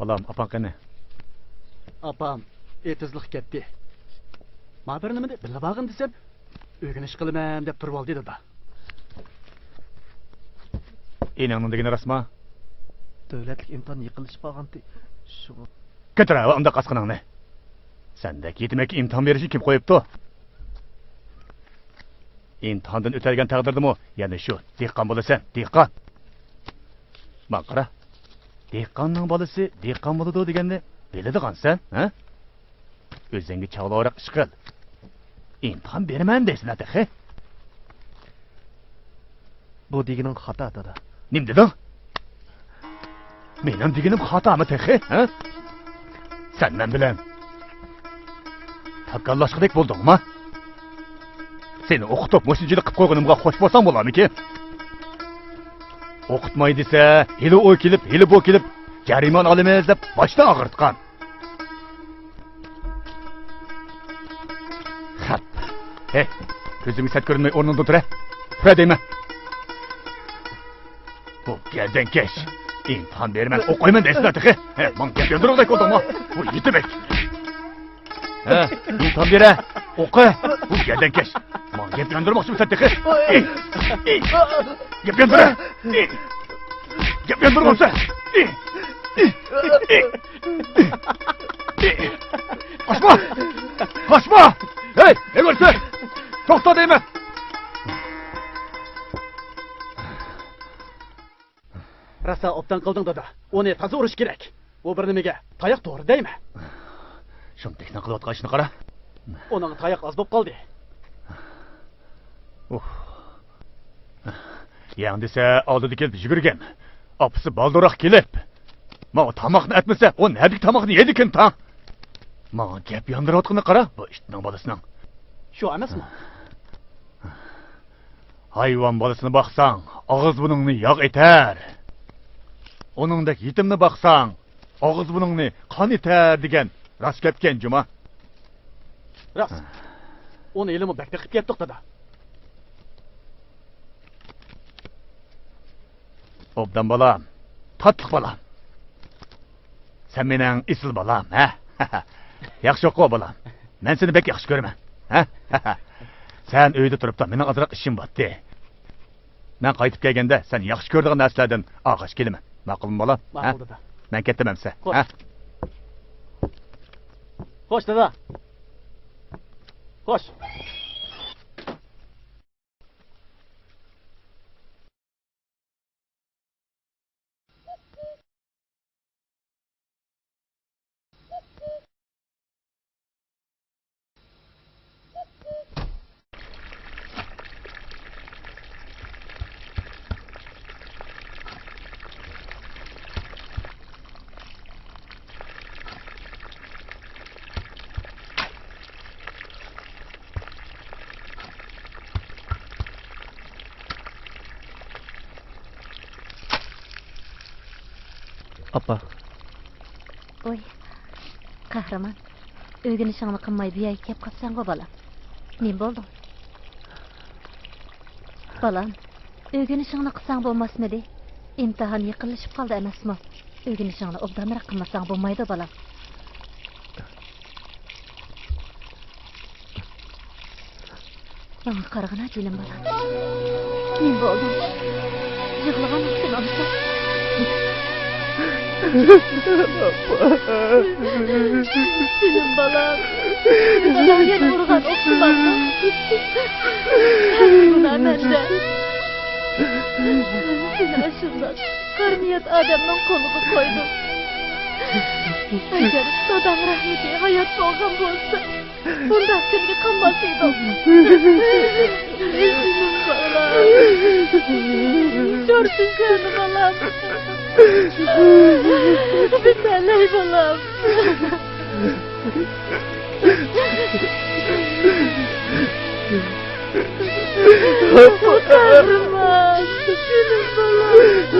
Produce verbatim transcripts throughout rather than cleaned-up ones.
بالام، ئاپاڭ قېنى؟ ئاپام ئېتىزلىق كەتتى. ما بىر نېمىنى بىلىپ ئالغىن دېسەم، ئۆگىنىش قىلىمەن دەپ تۇرۇۋالدى دادا. ئىنىڭنىڭ دېگىنى راستما؟ دۆلەتلىك ئىمتىھان يېقىنلىشىپ قالغانتى، شۇڭا. كۆتۈر ھاۋا ئۇنداق ئاسقىنىڭنى. سەندەك يېتىمەككە ئىمتىھان بېرىشنى كىم قويۇپتۇ؟ ئىمتىھاندىن ئۆتەلگەن تەقدىردىمۇ يەنە شۇ دېھقان بولىسەن، دېھقان. ماڭا قارا، دېھقاننىڭ بالىسى دېھقان بولىدۇ دېگەننى بىلىدىغانسەن، ھە؟ ئۆزۈڭگە چاغلىقراق ئىش قىل. ئىمتىھان بېرىمەن دەيسىلە تېخى. بۇ دېگىنىڭ خاتا، دادا. نېمە دېدىڭ؟ مېنىڭ دېگىنىم خاتامۇ تېخى، ھە؟ سەن مەن بىلەن تاكاللاشقۇدەك بولدۇڭما؟ سېنى ئوقۇتۇپ، مۇشۇنچىلىك قىپ قويغىنىمغا خوش بولساڭ بولامىكىن؟ ئوقۇتماي دېسە، ھېلى ئۇ كېلىپ، ھېلى بۇ كېلىپ، جەرىمانە ئالىمىز دەپ باشنى ئاغرىتقان. خەپ. ھەي، كۆزۈمگە سەت كۆرۈنمەي ئورنۇڭدىن تۇرە. تۇرە دەيمەن. بۇ گەدەنكەش. ئىمتىھان بېرىمەن، ئوقۇيمەن دەيسىلەر تېخى. ھە، ماڭا گەپ ياندۇرغۇدەك بولدۇڭمۇ؟ بۇ يېتىمەك. ھە، ئىمتىھان بېرە. ئوقۇ. بۇ گەدەنكەش. ماڭا گەپ ياندۇرماقچىمۇسەن تېخى؟ ئى، ئى، گەپ ياندۇرە. ئى، گەپ ياندۇرمامسەن؟ ئى، ئى، ئى، ئى، ئى. قاچما! قاچما! ھەي، نېمە قىلىسەن؟ توختا دەيمەن! راسا ئوبدان قىلدىڭ، دادا. ئۇنى تازا ئۇرۇش كېرەك. ئۇ بىر نېمىگە تاياق توغرا دەيمەن. شۇمتەكنىڭ قىلىۋاتقان ئىشىنى قارا. ئۇنىڭ تاياق ئاز بولۇپ قالدى. ئۇھ. يەڭ دېسە، ئالدىدا كېلىپ يۈگۈرگەن. ئاپىسى بالدۇرراق كېلىپ، ماڭا تاماقنى ئەتمىسە، ئۇ نەدىكى تاماقنى يەيدىكىن تاڭ؟ ماڭا گەپ ياندۇرۇۋاتقىنىنى قارا، بۇ ئىتنىڭ بالىسىنىڭ. شۇ ئەمەسمۇ؟ ھايۋان بالىسىنى باقساڭ، ئاغزى بۇرنۇڭنى ياغ ئېتەر. ئۇنىڭدەك يېتىمنى باقساڭ، ئاغزى بۇرنۇڭنى قان ئېتەر دېگەن راست گەپكەن جۇما. راست. ئۇنى ھېلىمۇ بەك بېقىپ كەتتۇق، دادا. ئوبدان بالام، تاتلىق بالام. سەن مېنىڭ ئېسىل بالام، ھە؟ ياخشى ئوقۇ، بالام. مەن سېنى بەك ياخشى كۆرىمەن، ھە؟ سەن ئۆيدە تۇرۇپ تۇر، مېنىڭ ئازراق ئىشىم بارتتى. مەن قايتىپ كەلگەندە سەن ياخشى كۆرىدىغان نەرسىلەردىن ئالغاچ كېلىمەن. ماقۇلمۇ، بالام؟ ھە؟ ماقۇل، دادا. مەن كەتتىم ئەمسە، خوش. ھە؟ خوش، دادا. خوش. ئاپا. ۋوي، قەھرىمان، ئۆگىنىشىڭنى قىلماي بۇ يەرگە كەپ قاپسەنغۇ، بالام. نېمە بولدۇڭ؟ بالام، ئۆگىنىشىڭنى قىلساڭ بولماسمىدى؟ ئىمتىھان يېقىنلىشىپ قالدى ئەمەسمۇ؟ ئۆگىنىشىڭنى ئوبدانراق قىلمىساڭ بولمايدۇ، بالام. ماڭا قارىغىنا، جېنىم بالام. نېمە بولدۇڭ؟ يىغلىغان ئوخشىمامسەن؟ جېنىم بالام. ئاناڭ يەنە ئۇرغان ئوخشىمامدۇ؟ ھەممە گۇناھ مەندە. سېنى ئاشۇنداق قارا نىيەت ئادەمنىڭ قولىغا قويدۇم. ئەگەر داداڭ رەھمىتى ھايات بولغان بولسا، بۇنداق كۈنگە قالماس ئىدىڭ. جېنىم بالام. شورپا ئىچەرنى بالام. بىتەلەي بالام. قەھرىمان، جېنىم بالام.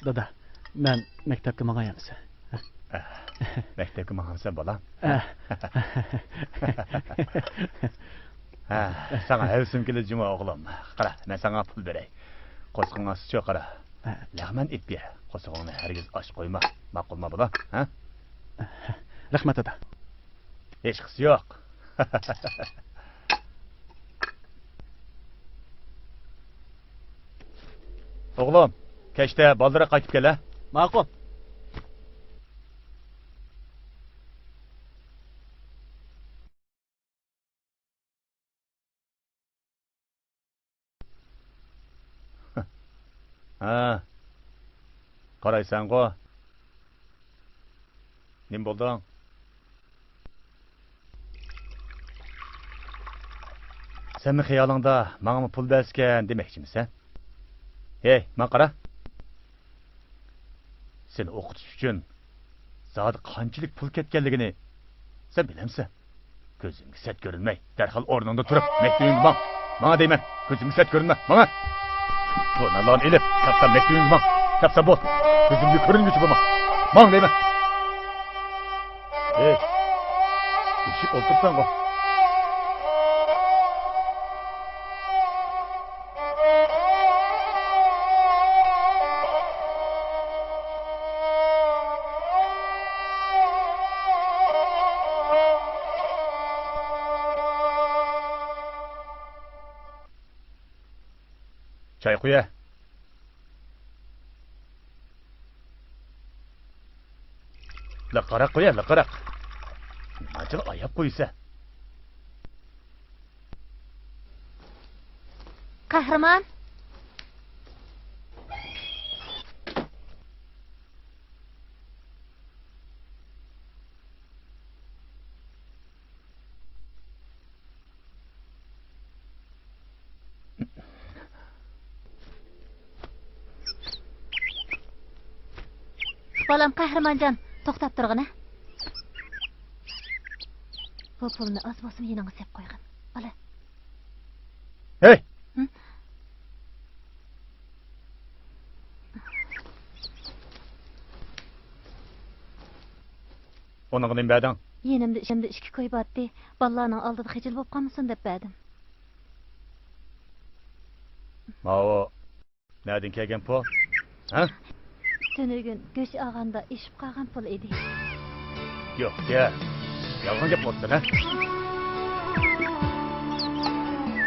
دادا، مەن مەكتەپكە ماڭاي ئەمىسە. مەكتەپكە ماڭامسەن، بالام؟ ھە. ھە، ساڭا ھەۋىسىم كېلىدۇ جۇمۇ، ئوغلۇم. قارا، مەن ساڭا پۇل بېرەي. قورسىقىڭ ئاچسىچۇ، قارا. ھە. لەغمەن ئېلىپ بېرە. قورسىقىڭنى ھەرگىز ئاچ قويما. ماقۇلما، بالام؟ ھە؟ رەھمەت، دادا. ھېچقىسى يوق. ئوغلۇم، كەچتە بالدۇرراق قايتىپ كەل، ھە؟ ماقۇل. ھە. قارايسەنغۇ. نېمە بولدۇڭ؟ سەنمۇ خىيالىڭدا ماڭىمۇ پۇل بەرسىكەن دېمەكچىمىسەن؟ ھەي، ماڭا قارا. سېنى ئوقۇتۇش ئۈچۈن زادى قانچىلىك پۇل كەتكەنلىكىنى سەن بىلەمسەن؟ كۆزۈمگە سەت كۆرۈنمەي، دەرھال ئورنۇڭدا تۇرۇپ، مەكتىۋىڭگە ماڭ. ماڭا دەيمەن، كۆزۈمگە سەت كۆرۈنمە، ماڭا. ژۇرناللارنى ئېلىپ، ساپسان مەكتىۋىڭگە ماڭ. ساپسان بول. كۆزۈمگە كۆرۈنگۈچى بولما. ماڭ دەيمەن. ھەي، ئېشىپ ئولتۇرساڭغۇ. چاي قۇيە. لىققىراق قۇيە، لىققىراق. نېمانچىلا ئاياپ قويىسەن. قەھرىمان. بالام قەھرىمانجان، توختاپ تۇرغىنە. بۇ پۇلنى ئاز بولسىمۇ يېنىڭغا سېلىپ قويغىن. ئالا. ھەي! ھە؟ ئۇنىڭغا نېمە بەردىڭ؟ يېنىمدا ئىچىمدە ئىككى كوي بارتتى. بالىلارنىڭ ئالدىدا خىجىل بولۇپ قالمىسۇن دەپ بەردىم. ماۋۇ نەدىن كەلگەن پۇل؟ ھە؟ تۈنۈگۈن گۆش ئالغاندا ئېشىپ قالغان پۇل ئىدى. يوق، يا. يالغان گەپ قىلىۋاتىسەن، ھە؟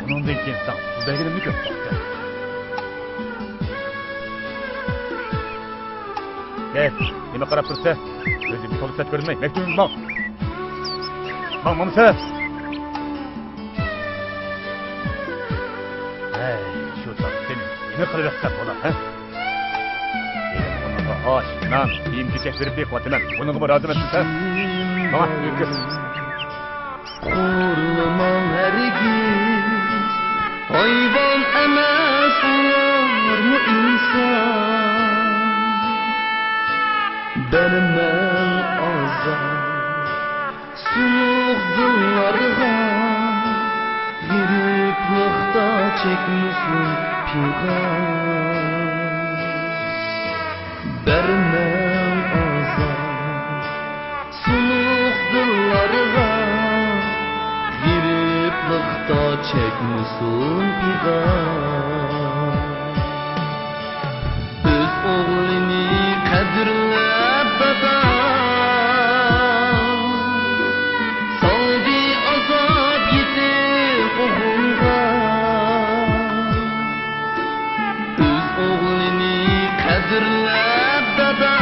ئۇنىڭدىن كېيىن ساڭا پۇل بەرگىنىمنى كۆرۈپ باقتىم. ھەي، نېمە قاراپ تۇرسەن؟ كۆزۈمگە تولا سەت كۆرۈنمەي، مەكتىۋىڭگە ماڭ. ماڭمامسەن؟ ھەي، شۇ تاپتىن نېمە قىلىۋەتسەم بولا، ھە؟ ئۇنىڭغا ئاش، نان، كىيىم-كېچەك بېرىپ بېقىۋاتىمەن. بۇنىڭغىمۇ رازىمەن دېسە؟ ماڭا ئۆتكۈز. خورلىماڭ ھەرگىز، ھايۋان ئەمەس ئۇلارمۇ ئىنسان. بەرمەڭ ئازار سۇلۇق دىللارغا، غېرىبلىقتا چەكمىسۇن پىغان. بەرمەڭ ئازار سۇلۇق دىللارغا، غېرىبلىقتا چەكمىسۇن پىغان. ئۆز ئوغلىنى قەدىرلەپ دادا، سالدى ئازاب يېتىم ئوغۇلغا. ئۆز ئوغلىنى قەدىرلەپ دادا،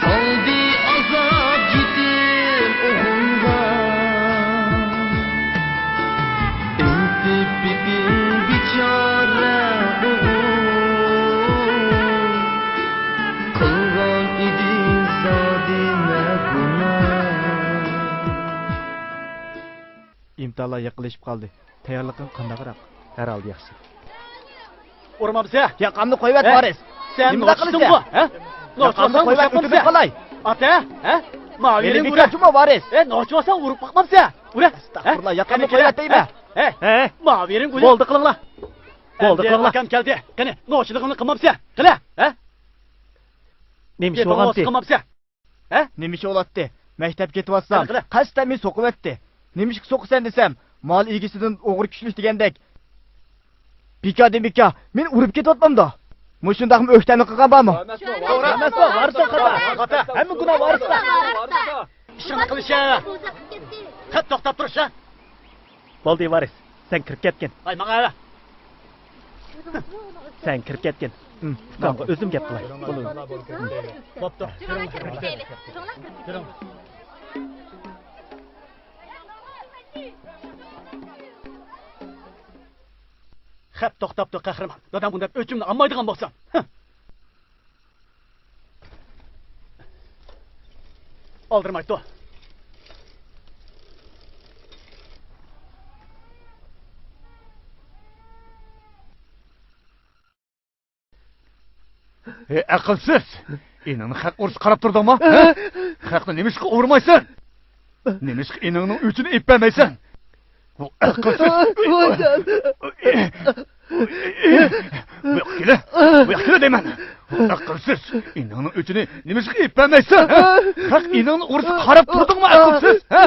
سالدى ئازاب يېتىم ئوغۇلغا. ئېيتىپ بېقىڭ بىچارە ئوغۇل، قىلغان ئىدى زادى نە گۇناھ. ئىمتىھانلار يېقىنلىشىپ قالدى. تەييارلىقىڭ قانداقراق؟ ھەر ھالدا ياخشى. ئۇرمامسە؟ ياقامنى قويۇۋەت، ھە؟ ۋارىس. سەن نېمە قىلىسەن؟ نوچىدىڭغۇ، ھە؟ ياقامنى قويۇۋەت، ئۆتۈپ قالاي. ئاتا، ھە؟ ماۋىرىڭ گۈلە. ئۇرۇپمۇ، ۋارىس؟ ھە، نوچىۋالساڭ ئۇرۇپ باقمامسە؟ ئۇرە. ئەستەغپۇرۇللا، ياقامنى قويۇۋەت دەيمەن. ھە؟ ھە؟ ماۋىرىڭ گۈلە. بولدى قىلىڭلار. بولدى قىلىڭلار. ئەمدى ۋاقىم كەلدى. قېنى، نوچىلىقىڭنى قىلمامسە؟ قىلە، ھە؟ نېمە ئىش بولغانتى؟ قىلماپسەن؟ ھە؟ نېمە ئىش بولاتتى؟ مەكتەپكە كېتىۋاتسام، قېنى، قېنى، قەستەن مېنى سوقۇۋەتتى. نېمىشقا سوقىسەن دېسەم، مال ئىگىسىدىن ئوغرى كۈچلۈك دېگەندەك. بىكاردىن بىكار، مېنى ئۇرۇپ كېتىۋاتمامدۇ؟ مۇشۇنداقمۇ ئۆكتەمنى قىلغان بارمۇ؟ توغرا ئەمەسمۇ؟ ۋارىسلار خاتا. ھەممە گۇناھ ۋارىسلار. ئىشىڭنى قىلىشە. قەت توختاپ تۇرۇشە. بولدى، ۋارىس، سەن كىرىپ كەتكىن. ۋاي، ماڭا ھەلە. سەن كىرىپ كەتكىن. ئۇكامغا ئۆزۈم گەپ قىلاي. بولىدۇ. بوپتۇ. كىرىڭ. خەپ توختاپتۇ، قەھرىمان. دادام بۇنداق ئۆچۈمنى ئالمايدىغان بولسام. ھە. ئالدىرىمايتتۇ. ھەي، ئەقىلسىز! ئىنىڭنى خەق ئۇرۇشقا قاراپ تۇردۇڭمۇ؟ ھە؟ خەقنى نېمىشقا ئۇرمايسەن؟ نېمىشقا ئىنىڭنىڭ ئۆچىنى ئېلىپ بەرمەيسەن؟ بۇ ئەقىلسىز! بۇ ياققا كېلە! بۇ ياققا كېلە دەيمەن! بۇ ئەقىلسىز! ئىنىڭنىڭ ئۆچىنى نېمىشقا ئېلىپ بەرمەيسەن؟ ھە؟ خەق ئىنىڭنى ئۇرۇشقا قاراپ تۇردۇڭمۇ، ئەقىلسىز؟ ھە؟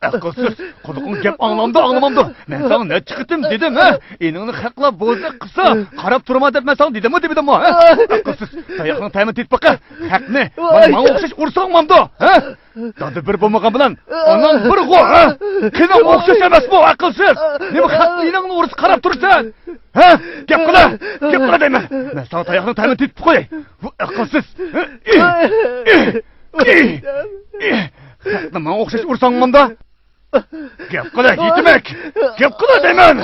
ئەقىلسىز! قۇلىقىڭ گەپ ئاڭلامدۇ، ئاڭلىمامدۇ؟ مەن ساڭا نەچچە قېتىم دېدىم، ھە؟ ئىنىڭنى خەقلەر بوزەك قىلسا، قاراپ تۇرما دەپ مەن ساڭا دېدىممۇ، دېمىدىممۇ، ھە؟ ئەقىلسىز! تاياقنىڭ تەمىنى تېتىپ باقە! خەقنى مانا ماڭا ئوخشاش ئۇرساڭ مامدۇ، ھە؟ دادا بىر بولمىغان بىلەن ئاناڭ بىرغۇ، ھە؟ قېنىڭ ئوخشاش ئەمەسمۇ، ئەقىلسىز! نېمە خەقنىڭ ئىنىڭنى ئۇرسا قاراپ تۇرىسەن؟ ھە؟ گەپ قىلە! گەپ قىلە دەيمەن! مەن ساڭا تاياقنىڭ تەمىنى تېتىپ قوياي! بۇ ئەقىلسىز! خەقنى ماڭا ئوخشاش ئۇرساڭ مامدا! گەپ قىلە، يېتىمەك! گەپ قىلە دەيمەن!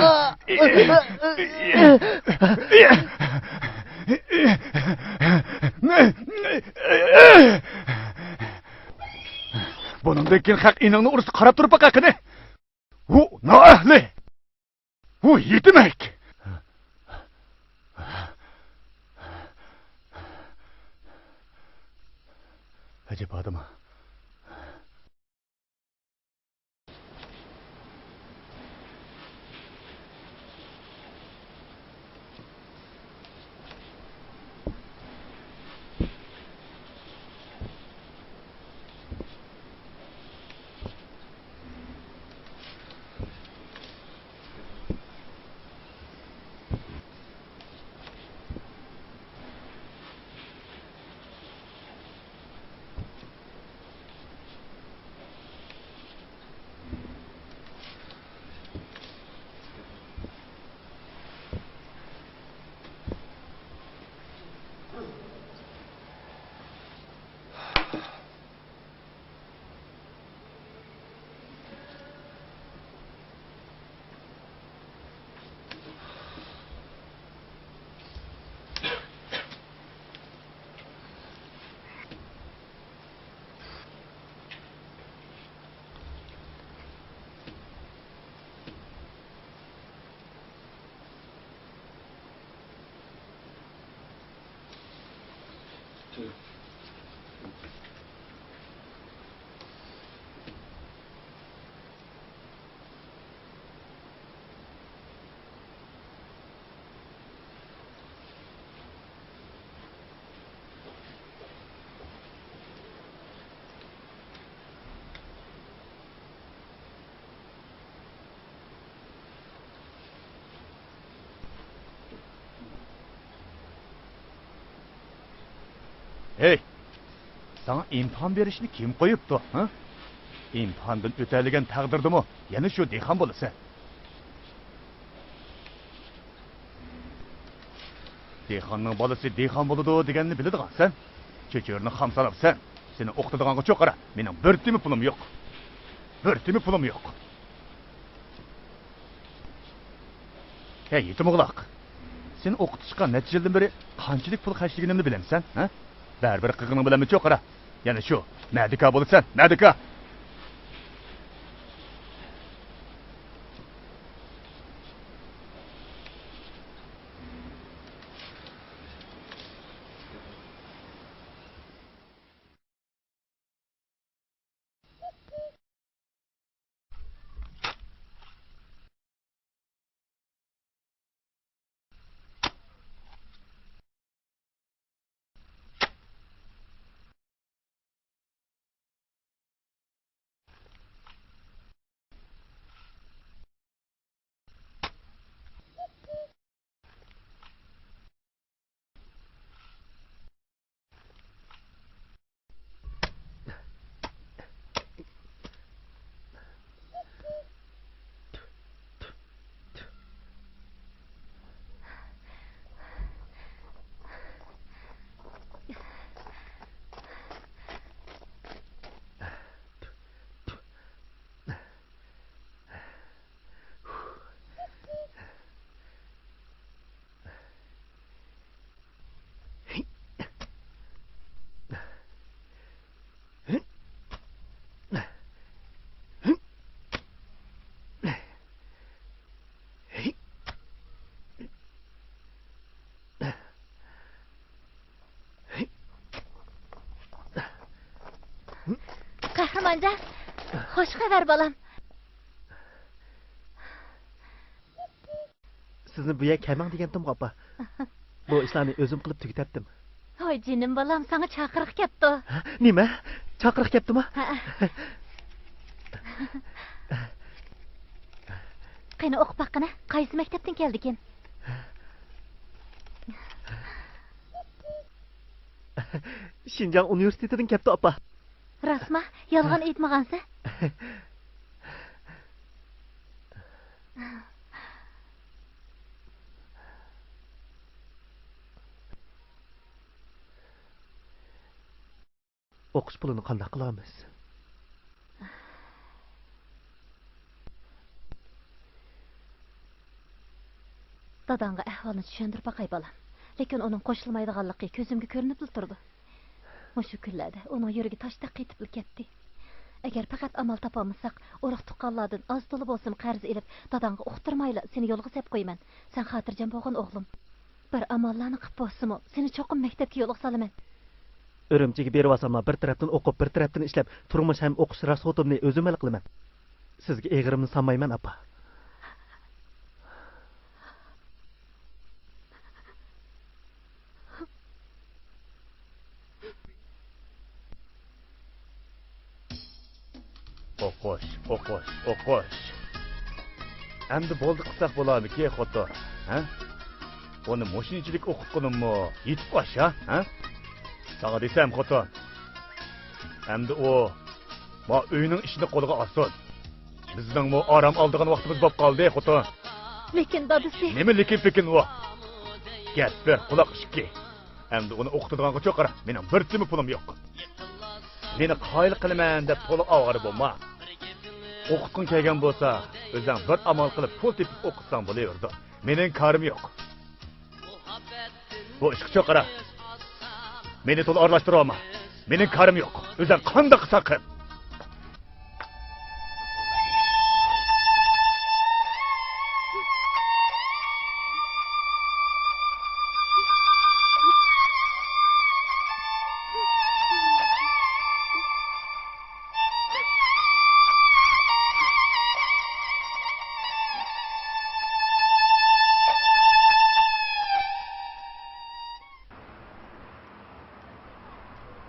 بۇنىڭدىن كېيىن خەق ئىنىڭنى ئۇرسا قاراپ تۇرۇپ باقە قېنى! ھۇ، نائەھلى! ھۇ، يېتىمەك! ئەجەب ئادەم. ھەي! ساڭا ئىمتىھان بېرىشنى كىم قويۇپتۇ، ھە؟ ئىمتىھاندىن ئۆتەلىگەن تەقدىردىمۇ يەنە شۇ دېھقان بولىسەن. دېھقاننىڭ بالىسى دېھقان بولىدۇ دېگەننى بىلىدىغانسەن. چۆچۈرىنى خام سالاپسەن. سېنى ئوقۇتىدىغانغا چوقۇرا، مېنىڭ بىر تىيىن پۇلۇم يوق. بىر تىيىن پۇلۇم يوق. ھەي، يېتىم ئوغلاق! سېنى ئوقۇتۇشقا نەچچە يىلدىن بېرى قانچىلىك پۇل خەجلىگىنىمنى بىلەمسەن، ھە؟ بەرىبىر قىلغىنىڭ بىلەنمۇ چوقۇرا. يەنە شۇ، مەدىكار بولىسەن، مەدىكار! ئوقۇپانجان، خوش خەۋەر بالام. سىزنى بۇ يەرگە كەلمەڭ دېگەنتىمغۇ، ئاپا. بۇ ئىشلارنى ئۆزۈم قىلىپ تۈگىتەتتىم. ھوي جېنىم بالام، ساڭا چاقىرىق كەپتۇ. ھە؟ نېمە؟ چاقىرىق كەپتۇما؟ ھە. قېنى ئوقۇپ باققىنە، قايسى مەكتەپتىن كەلدىكىن؟ شىنجاڭ ئۇنىۋېرسىتېتىدىن كەپتۇ، ئاپا. راستما؟ يالغان ئېيتمىغانسەن. ئوقۇش پۇلىنى قانداق قىلارمىز؟ داداڭغا ئەھۋالنى چۈشەندۈرۈپ باقاي، بالام. لېكىن ئۇنىڭ قوشۇلمايدىغانلىقى كۆزۈمگە كۆرۈنۈپلا تۇرىدۇ. مۇشۇ كۈنلەردە ئۇنىڭ يۈرىكى تاشتەك قېتىپلا كەتتى. ئەگەر پەقەت ئامال تاپالمىساق، ئۇرۇق-تۇغقانلاردىن ئاز-تولا بولسىمۇ قەرز ئېلىپ، داداڭغا ئۇقتۇرمايلا سېنى يولغا سەپ قويىمەن. سەن خاتىرجەم بولغىن، ئوغلۇم. بىر ئاماللارنى قىپ بولسىمۇ، سېنى چوقۇم مەكتەپكە يولغا سالىمەن. ئۈرۈمچىگە بېرىۋالساملا، بىر تەرەپتىن ئوقۇپ، بىر تەرەپتىن ئىشلەپ، تۇرمۇش ھەم ئوقۇش راسخوتۇمنى ئۆزۈم ھەل قىلىمەن. سىزگە ئېغىرىمنى سالمايمەن، ئاپا. ئوقۇش، ئوقۇش، ئوقۇش. ئەمدى بولدى قىلساق بولارمىكى، خوتۇن؟ ھە؟ ئۇنى مۇشۇنچىلىك ئوقۇتقىنىممۇ يېتىپ ئاش، ھە؟ ھە؟ ساڭا دېسەم، خوتۇن. ئەمدى ئۇ ما ئۆينىڭ ئىشىنى قولىغا ئالسۇن. بىزنىڭمۇ ئارام ئالىدىغان ۋاقتىمىز بولۇپ قالدى، خوتۇن. لېكىن دادىسى. نېمە لېكىن-پېكىن ئۇ؟ گەپ بىر، قۇلاق ئىككى. ئەمدى ئۇنى ئوقۇتىدىغانغا چوقۇرا، مېنىڭ بىر تىيىنمۇ پۇلۇم يوق. مېنى قايىل قىلىمەن دەپ تولا ئاۋارە بولما. ئوقۇتقۇڭ كەلگەن بولسا، ئۆزۈڭ بىر ئامال قىلىپ پۇل تېپىپ ئوقۇتساڭ بولۇۋېرىدۇ. مېنىڭ كارىم يوق. بۇ ئىشقا چوقۇرا. مېنى تولا ئارىلاشتۇرۇۋالما. مېنىڭ كارىم يوق. ئۆزۈڭ قانداق قىلساڭ قىل.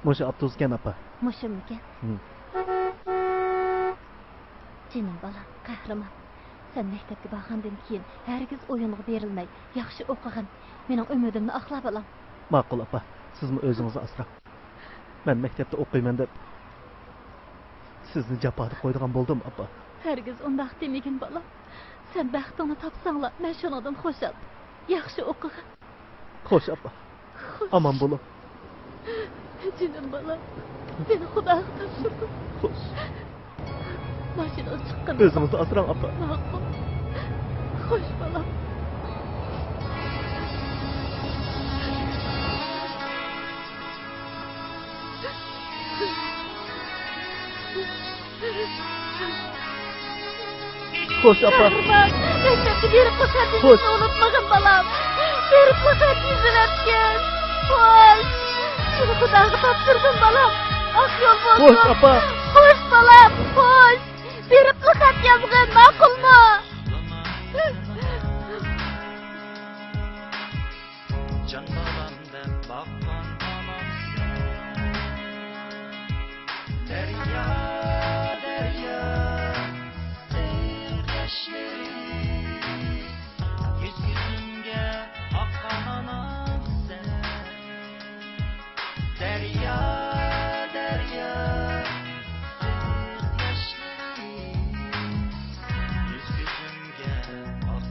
مۇشۇ ئاپتوبۇسكەن، ئاپا. مۇشۇمىكەن؟ ھىم. جېنىم بالام، قەھرىمان. سەن مەكتەپكە بارغاندىن كېيىن ھەرگىز ئويۇنغا بېرىلمەي، ياخشى ئوقۇغىن. مېنىڭ ئۈمىدىمنى ئاقلا، بالام. ماقۇل، ئاپا. سىزمۇ ئۆزىڭىزنى ئاسراڭ. مەن مەكتەپتە ئوقۇيمەن دەپ سىزنى جاپادا قويىدىغان بولدۇم، ئاپا. ھەرگىز ئۇنداق دېمىگىن، بالام. سەن بەختىڭنى تاپساڭلا، مەن شۇنىڭدىن خۇشال. ياخشى ئوقۇغىن. خوش، ئاپا. خوش. ئامان بولۇڭ. جېنىم بالام، سېنى خۇداغا تاپشۇردۇم. خوش. ماشىنىغا چىققىن. ئۆزىڭىزنى ئاسراڭ، ئاپا. ماقۇل. خوش، بالام. خوش، ئاپا. قەھرىمان، مەكتەپكە بېرىپلا خەت يېزىشنى ئۇنتۇمىغىن، بالام. بېرىپلا خەت يېزىۋەتكىن. خوش. سېنى خۇداغا تاپشۇردۇم، بالام. ئاق يول بولسۇن. خوش، ئاپا. خوش، بالام، خوش. بېرىپلا خەت يازغىن، ماقۇلمۇ؟ جان بالام دەپ باققان ئانامسەن. دەريا، دەريا، ئىسسىق ياشلىرىم، يۈز-يۈزۈمگە ئاققان ئانامسەن. دەريا، دەريا، ئىسسىق ياشلىرىم، يۈز-يۈزۈمگە ئاققان.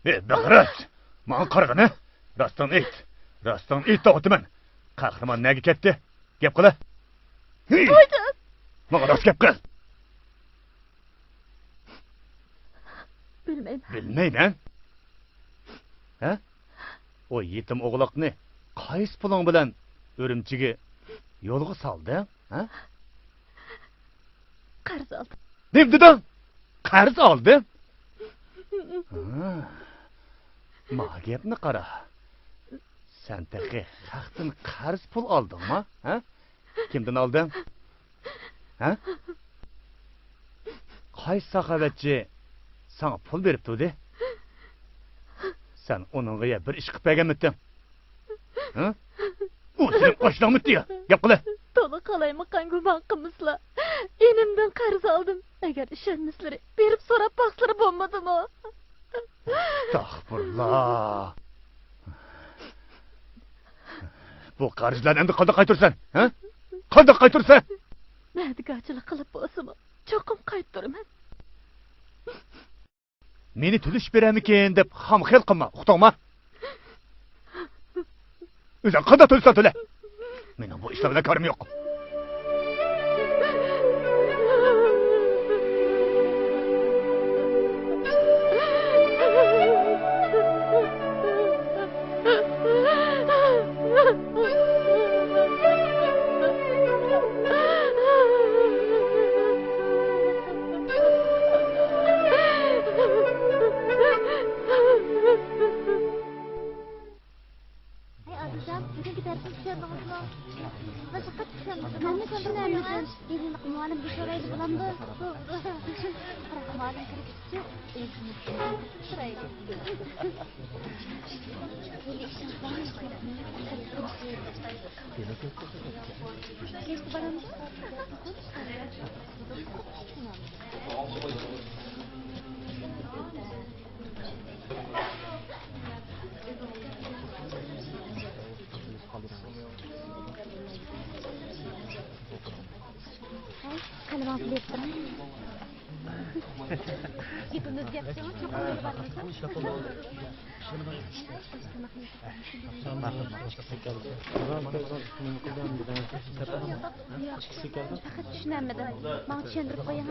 ئى، بېغىرات! ماڭا قارىغىنە! راستىڭنى ئېيت! راستىڭنى ئېيت دەۋاتىمەن! قەھرىمان نەگە كەتتى؟ گەپ قىلە! ھى! قايتىڭ! ماڭا راست گەپ قىل! بىلمەيمەن. بىلمەيمەن؟ ھە؟ ئۇ يېتىم ئوغلاقنى قايسى پۇلۇڭ بىلەن ئۈرۈمچىگە يولغا سالدىڭ؟ ھە؟ قەرز ئالدىم. نېمە دېدىڭ؟ قەرز ئالدىم؟ ھا، ما گەپنى قارا. سەن تېخى خەقتىن قەرز پۇل ئالدىڭما؟ ھە؟ كىمدىن ئالدىڭ؟ ھە؟ قايسى ساخاۋەتچى ساڭا پۇل بېرىپ تۇردى؟ سەن ئۇنىڭغا يا بىر ئىش قىلىپ بەرگەنمىتىڭ؟ ھە؟ ئۇ سېنىڭ ئاشناڭمىتى يا؟ گەپ قىلە! تولا قالايمىقان گۇمان قىلمىسىلا. ئىنىمدىن قەرز ئالدىم. ئەگەر ئىشەنمىسىلىرى، بېرىپ سوراپ باقسىلىرى بولمىدىمۇ؟ ئەستەغپۇرۇللا. بۇ قەرزلەرنى ئەمدى قانداق قايتۇرىسەن؟ ھە؟ قانداق قايتۇرىسەن؟ مەدىكارچىلىق قىلىپ بولسىمۇ، چوقۇم قايتۇرىمەن. مېنى تۆلىشىپ بېرەرمىكىن دەپ خام خىيال قىلما، ئۇقتۇڭما؟ ئۆزۈڭ قانداق تۆلىسەڭ تۆلە. مېنىڭ بۇ ئىشلار بىلەن كارىم يوق. ھەي ئادىلجان، بۈگۈنكى دەرسنى چۈشەندىڭىزمۇ؟ باشقا چۈشەندىڭىزمۇ؟ مەنمۇ چۈشىنەلمىدىم. ھېلىقى مۇئەللىمگە سورايلى بولامدۇ؟ قاراڭ، مۇئەللىم كىرگۈچە ئۆزىمىز سورايلى. ھېلى ئىشىڭىز بارمۇ؟ كەچتە بارامدۇ؟ قەلىمىڭىزنى بېرىپ تۇرۇڭ. گېپىمىزگە چوقۇم بارمىسا. پەقەت چۈشىنەلمىدىم. ماڭا چۈشەندۈرۈپ قويۇڭ.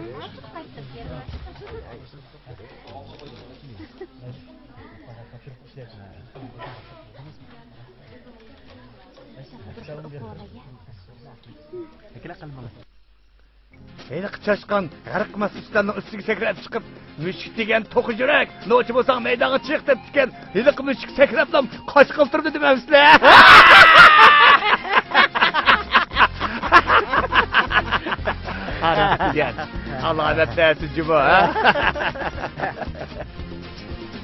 ھېلىقى چاشقان غەرق مەستۇرۇسلارنىڭ ئۈستىگە سەكرەپ چىقىپ، مۈشۈك دېگەن توخۇ يۈرەك، نوچى بولساڭ مەيدانغا چىق دەپتىكەن. ھېلىقى مۈشۈك سەكرەپلا قاچقىلى تۇردى دېمەمسىلەر؟ ھاراق دېگەن ئالامەت نەرسە جۇمۇ، ھە؟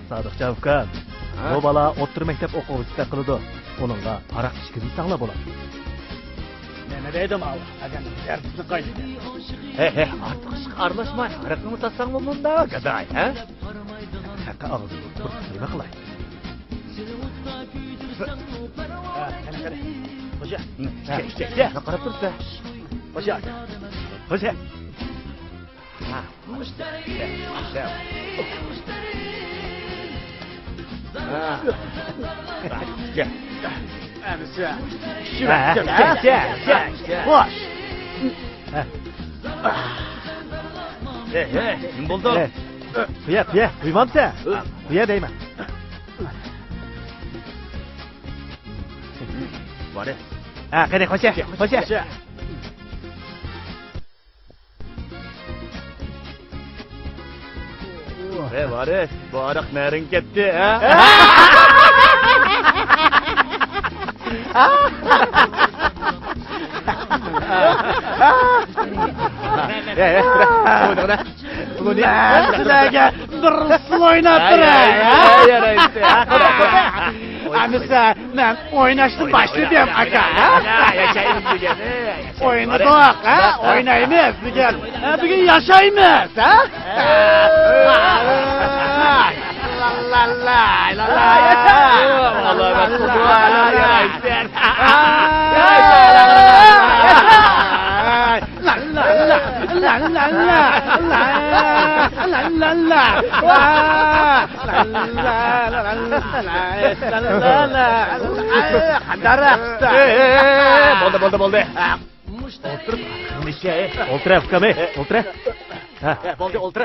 سادىقجان ئۇكام، ھە؟ بۇ بالا ئوتتۇرا مەكتەپ ئوقۇغۇچىسىدەك قىلىدۇ. ئۇنىڭغا ھاراق ئىچكۈزمىسەڭ بولار. نېمە دەيدۇ ماۋۇ؟ ئادەم دەردىسىنى قايتىدۇ. ھە، ھە، ئارتۇق ئىشقا ئارىلاشماي، ھاراقنىمۇ تارتساڭمۇ مۇنداق، گاداي، ھە؟ قېنى ئاغزىنى بىر نېمە قىلاي؟ ھە، قېنى، قېنى. خوجا. ھە، ئىچە، ئىچە، ئىچە. قاراپ تۇرسا. خوجا. خوجا. ھە. ئىچە. ھە. ئىچە. ئەمىسە. ھە، ئىچە، ئىچە، ئىچە. خوش. ھە. ھەي، ھەي، نېمە بولدى؟ ھەي. قۇيە، قۇيە، قۇيمامسەن؟ قۇيە دەيمەن. ۋارىس. ھە، قېنى، خوشە، خوشە. ھەي، ۋارىس، بۇ ھاراق نەرىڭگە كەتتى، ھە؟ ھەي، ھەي، بۇنى قارا. مەن سىلەرگە بىر ئۇسسۇل ئويناپ بېرەي، ھە؟ ئەمىسە، مەن ئويناشنى باشلىدىم، ئاكا، ھە؟ ئوينىدۇق، ھە؟ ئوينايمىز بۈگۈن. ھە، بۈگۈن ياشايمىز، ھە؟ لا، لا، لا، لا، لا. لا، لا، لا، لا، لا. ئەي، ئەي، ئەي، بولدى، بولدى، بولدى. ئولتۇر، ئولتۇر، ئۇكام، ئولتۇر. ھە. بولدى، ئولتۇر.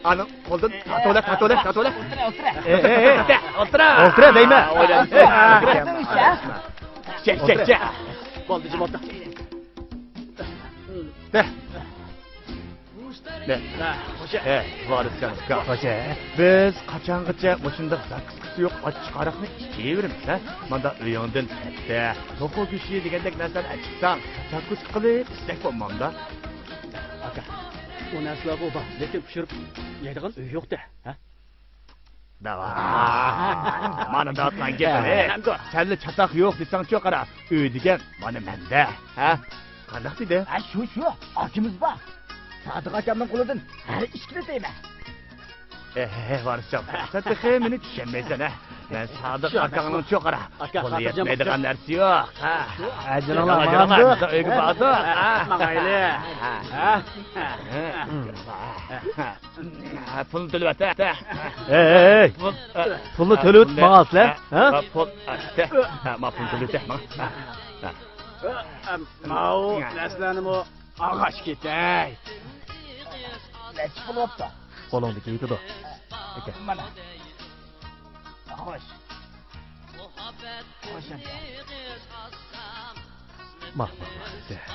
ئانا قولدىن تارتىۋالە، تارتىۋالە، تارتىۋالە. ئولتۇر، ئولتۇر. ئولتۇر دەيمەن. چەك، چەك، چەك. بولدى، جىم ئولتۇر. دە. دە. ھە، ۋارىسجان ئۇكا. خوش. بىز قاچانغىچە مۇشۇنداق زاكىسكىسى يوق ئاچچىق ھاراقنى ئىچىۋېرىمىز، ھە؟ ماندا ئۆيۈڭدىن كەتتە، توخۇ گۆشى دېگەندەك نەرسىلەرنى ئەكىپسەڭ، زاكۇسكا قىلىپ ئىچسەك بولمامدا؟ ئاكا، ئۇ نەرسىلەرغۇ بار، لېكىن پىشۇرۇپ يەيدىغان ئۆي يوق-دە، ھە؟ داۋا. مانا دەۋاتقان گېپىنى. سەنلا چاتاق يوق دېسەڭچۇ قارا. ئۆي دېگەن مانا مەندە. ھە؟ قانداق دېدى؟ ھە، شۇ، شۇ. ئاكىمىز بار. سادىق ئاكامنىڭ قولىدىن ھەر ئىككىنى دەيمەن. ئېھ، ۋارىسجان، سەن تېخى مېنى چۈشەنمەيسەن، ھە؟ مەن سادىق ئاكاڭنىڭچۇ قارا. قولى يەتمەيدىغان نەرسە يوق. ھە. ئەجىلىڭلار ماڭامدۇ؟ ئۆيگە باردۇق. ھە، ماڭايلى. ھە. ھە. ھە. ھە، پۇلنى تۆلىۋەت، ھە. ھەي، ھەي، ھەي. پۇل، ھە، پۇلنى ھە، تۆلىۋېتىپ پۇلنى، ماڭاسىلەر، ھە، ھە؟ ھە، پۇل، ھە، ھە، ھە، ما پۇلنى تۆلىۋېتە، ماڭا. ھە، ھە. ماۋۇ نەرسىلەرنىمۇ ئالغاچ كېتەي. نەچچە پۇل بوپتۇ؟ قولۇڭدىكى يېتىدۇ. ئاكا. مانا. خوش. خوش ئەمدى. ماھ، ماھ، ماھ.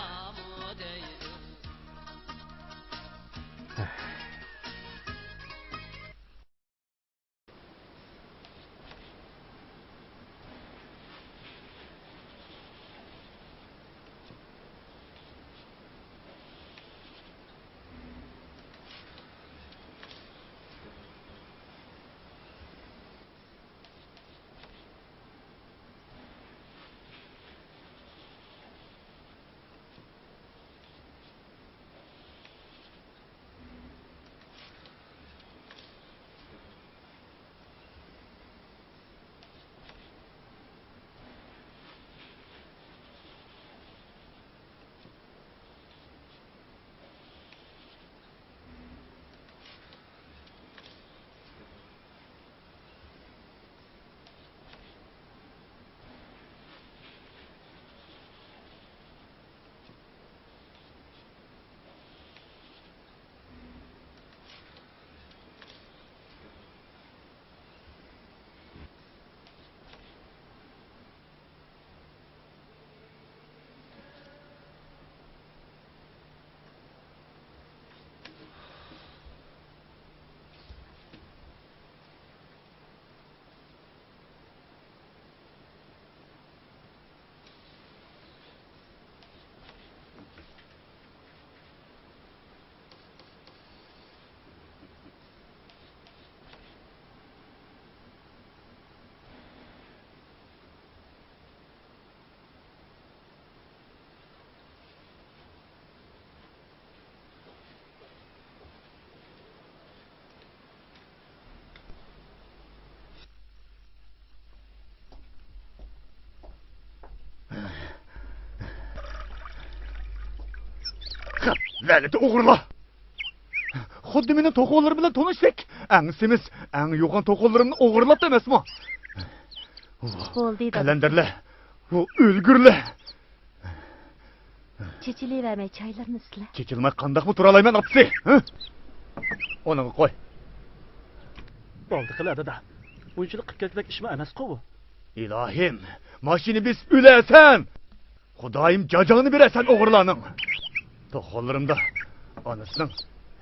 لەنىتى ئوغرىلار! خۇددى مېنىڭ توخۇلىرىم بىلەن تونۇشتەك. ئەڭ سېمىز، ئەڭ يوغان توخۇلىرىمنى ئوغرىلاپتۇ ئەمەسمۇ؟ بولدى، دادا. قەلەندەرلەر، بۇ ئۆلگۈرلەر! چېچىلىۋەرمەي چايلىرىنى ئىچسىلە. چېچىلماي قانداقمۇ تۇرالايمەن، ئاپىسى؟ ھە؟ ئۇنىڭغا قوي. بولدى قىلە، دادا. ئۇنچىلىك قىلىپ كەتكۈدەك ئىشمۇ ئەمەسقۇ بۇ. ئىلاھىم، ماشىنا بېسىپ ئۆلەسەن! خۇدايىم جاجاڭنى بېرەسەن ئوغرىلارنىڭ! توخۇلىرىمدا ئانىسىنىڭ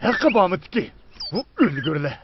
ھەققى بارمىدىكى؟ بۇ ئۆلگۈرلەر!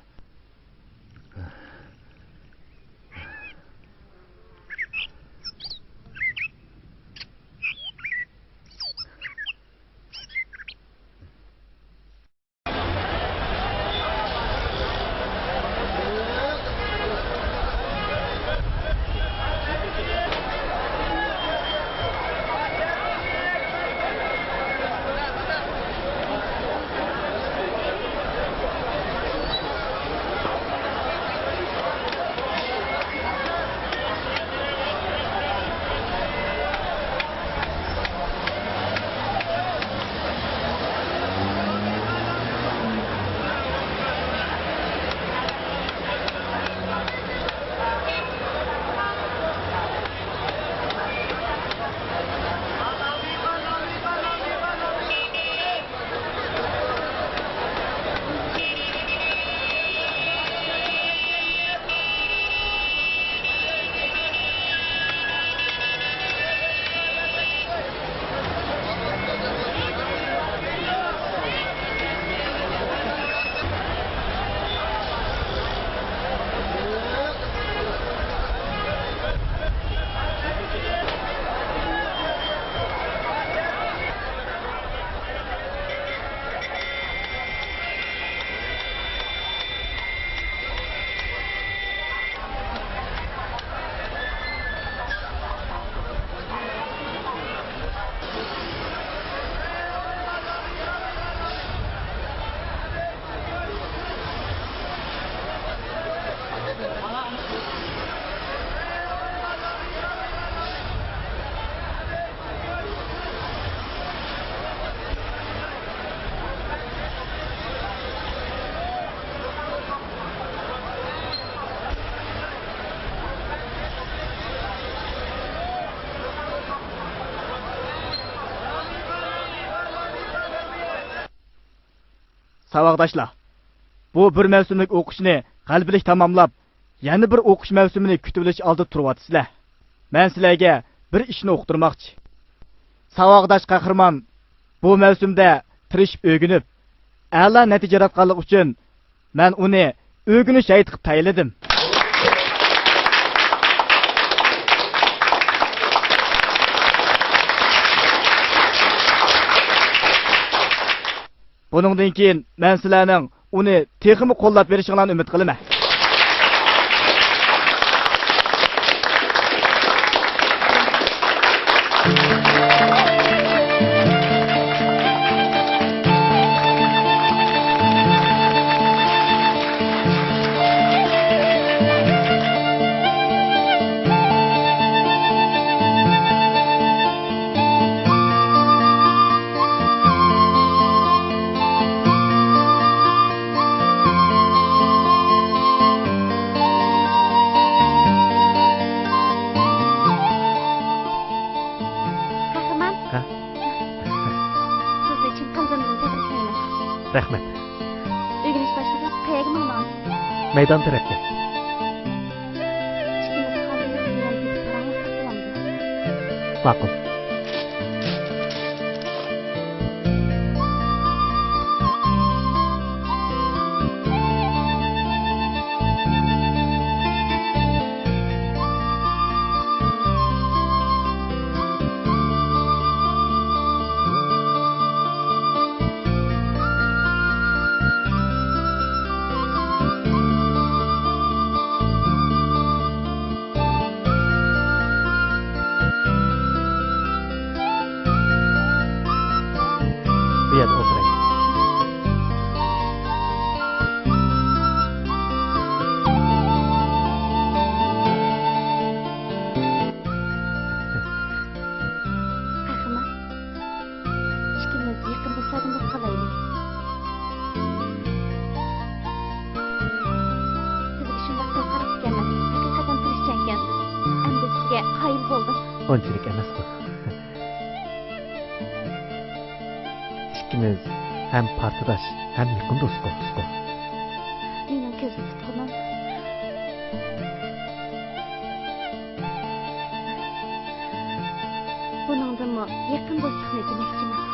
ساۋاقداشلار، بۇ بىر مەۋسۇملۇق ئوقۇشنى غەلىبىلىك تاماملاپ، يەنە بىر ئوقۇش مەۋسۇمىنى كۈتۈۋېلىش ئالدىدا تۇرۇۋاتىسىلەر. مەن سىلەرگە بىر ئىشنى ئۇقتۇرماقچى. ساۋاقداش قەھرىمان بۇ مەۋسۇمدە تىرىشىپ ئۆگىنىپ، ئەلا نەتىجە ياراتقانلىقى ئۈچۈن مەن ئۇنى ئۆگىنىش ھەيئىتى قىلىپ تەيىنلىدىم. بۇنىڭدىن كېيىن مەن سىلەرنىڭ ئۇنى تېخىمۇ قوللاپ بېرىشىڭلارنى ئۈمىد قىلىمەن. قەھرىمان. ھە؟ سىزنى چىن قەلبىمدىن تەبرىكلەيمەن. رەھمەت. ئۆگىنىش باشلىدى. قەيەرگە ماڭىمىز؟ مەيدان تەرەپكە. ئىككىمىز خاتىرجەم بىلەن كېتىپ بارايلى، ساق بولامدۇ؟ ماقۇل. بۇ يەردە ئولتۇراي. قەھرىمان، ئىككىمىز يېقىن دوستلاردىن بولۇپ قالايلى. سىزگە شۇنداق قىزىقارلىق ئىكەنمەن. ھەقىقەتەن تىرىشچانكەنسىز. ئەمدى سىزگە قايىل بولدۇم. ئۇنچىلىك ئەمەسقۇ. ئىككىمىز ھەم پارتداش، ھەم يېقىن دوستقۇ، دوستقۇ. مېنىڭ كۆزدە تۇتقىنىم. بۇنىڭدىنمۇ يېقىن دوستلۇقنى دېمەكچىمەن.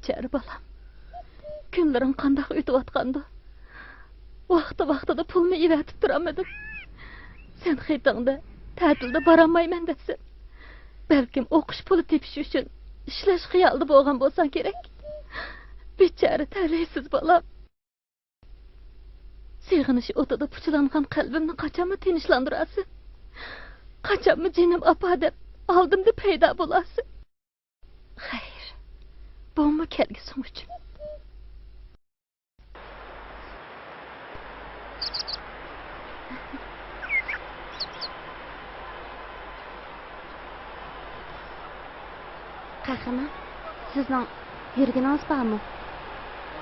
بىچارە بالام، كۈنلىرىڭ قانداق ئۆتۈۋاتقاندۇ؟ ۋاقتى-ۋاقتىدا پۇلمۇ ئېۋەتىپ تۇرالمىدىم. سەن خېتىڭدە، تەتىلدە بارالمايمەن دەپسەن. بەلكىم ئوقۇش پۇلى تېپىش ئۈچۈن ئىشلەش خىيالىدا بولغان بولساڭ كېرەك. بىچارە تەلەيسىز بالام. سېغىنىش ئوتىدا پۇچىلانغان قەلبىمنى قاچانمۇ تىنچلاندۇرارسەن؟ قاچانمۇ جېنىم ئاپا دەپ ئالدىمدا پەيدا بولارسەن؟ خەير، بۇمۇ كەلگۈسىڭ ئۈچۈن. قەھرىمان، سىزنىڭ يۈرگىنىڭىز بارمۇ؟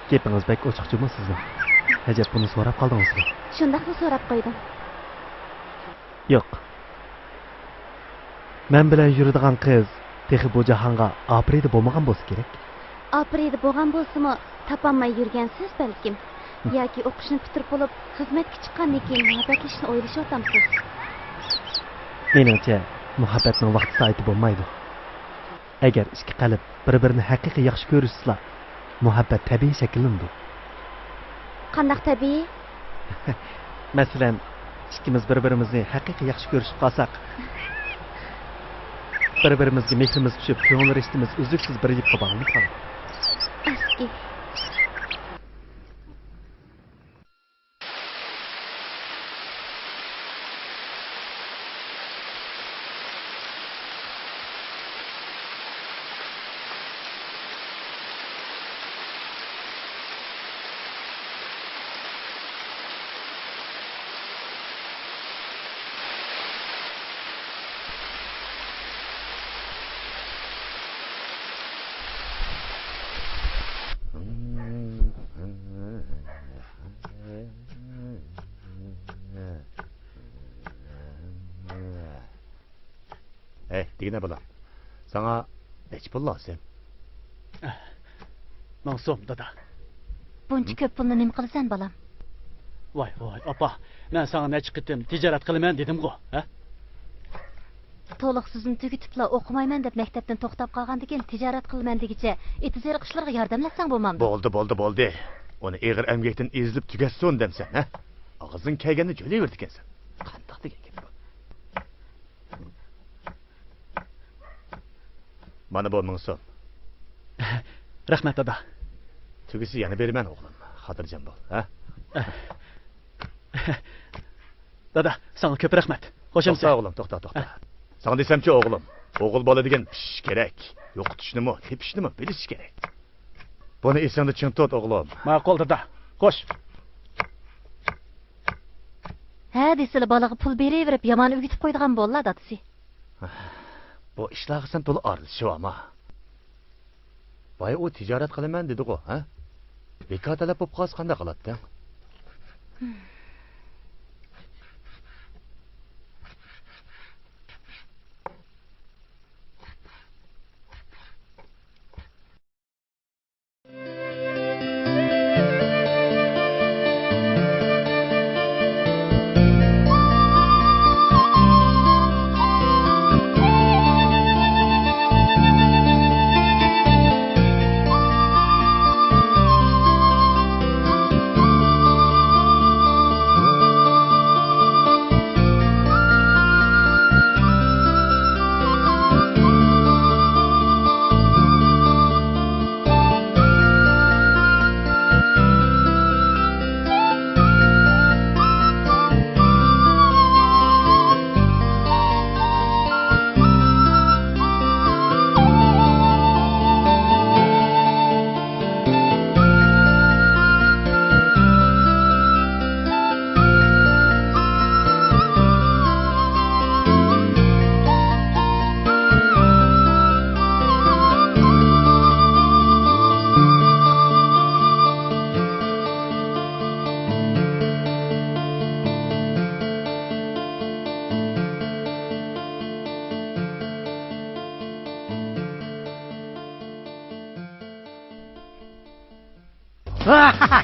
گېپىڭىز بەك ئوچۇق جۇمۇ سىزنىڭ. ئەجەب، بۇنى سوراپ قالدىڭىزمۇ؟ شۇنداقلا سوراپ قويدۇم. ياق. مەن بىلەن يۈرىدىغان قىز تېخى بۇ جاھانغا ئاپىرىدە بولمىغان بولسا كېرەك. ئاپىرىدە بولغان بولسىمۇ، تاپالماي يۈرگەنسىز بەلكىم. ياكى ئوقۇشنى پۈتتۈرۈپ بولۇپ، خىزمەتكە چىققاندىن كېيىن مۇھەببەتلىشىشنى ئويلىشىۋاتامسىز؟ مېنىڭچە، مۇھەببەتنىڭ ۋاقتى سائىتى بولمايدۇ. ئەگەر ئىككى قەلب بىر-بىرىنى ھەقىقىي ياخشى كۆرۈشسىلا، مۇھەببەت تەبىئىي شەكىللىنىدۇ. قانداق تەبىئىي؟ مەسىلەن، ئىككىمىز بىر-بىرىمىزنى ھەقىقىي ياخشى كۆرۈشۈپ قالساق، بىر-بىرىمىزگە مېھرىمىز چۈشۈپ، كۆڭۈل رىشتىمىز ئۈزلۈكسىز بىر يىپقا باغلىنىپ قالىدۇ. ئەسكى. ھەي، دېگىنە بالام، ساڭا نەچچە پۇل لازىم؟ مىڭ سوم، دادا. بۇنچە كۆپ پۇلنى نېمە قىلىسەن، بالام؟ ۋاي، ۋاي، ئاپا، مەن ساڭا نەچچە قېتىم تىجارەت قىلىمەن دېدىمغۇ، ھە؟ تولۇق سۆزنى تۈگىتىپلا، ئوقۇمايمەن دەپ مەكتەپتىن توختاپ قالغاندىكىن، تىجارەت قىلىمەن دېگۈچە، ئېتىز-ئېرىق ئىشلىرىغا ياردەملەتسەڭ بولمامدۇ؟ بولدى، بولدى، بولدى. ئۇنى ئېغىر ئەمگەكتىن ئېزىلىپ تۈگەتسۇن دەمسەن، ھە؟ ئاغزىڭ كەلگەننى جۆلەيۋېرىدىكەنسەن. قانداق دېگەن گەپ بۇ؟ مانا بۇ مىڭ سوم. رەھمەت، دادا. تۈگىسە يەنە بېرىمەن، ئوغلۇم. خاتىرجەم بول، ھە؟ دادا، ساڭا كۆپ رەھمەت. خوش ئەمىسە. توختا، ئوغلۇم، توختا، توختا. ساڭا دېسەمچۇ، ئوغلۇم، ئوغۇل بالا دېگەن پىشىش كېرەك. يوقىتىشنىمۇ، تېپىشنىمۇ بىلىش كېرەك. بۇنى ئېسىڭدە چىڭ تۇت، ئوغلۇم. ماقۇل، دادا. خوش. ھە دېسىلا، بالىغا پۇل بېرىۋېرىپ، يامان ئۆگىتىپ قويىدىغان بوللا، دادىسى. بۇ ئىشلارغا سەن تولا ئارىلىشىۋالما. بايا ئۇ تىجارەت قىلىمەن دېدىغۇ، ھە؟ بىكار تەلەپ بولۇپ قالسا قانداق قىلاتتىڭ؟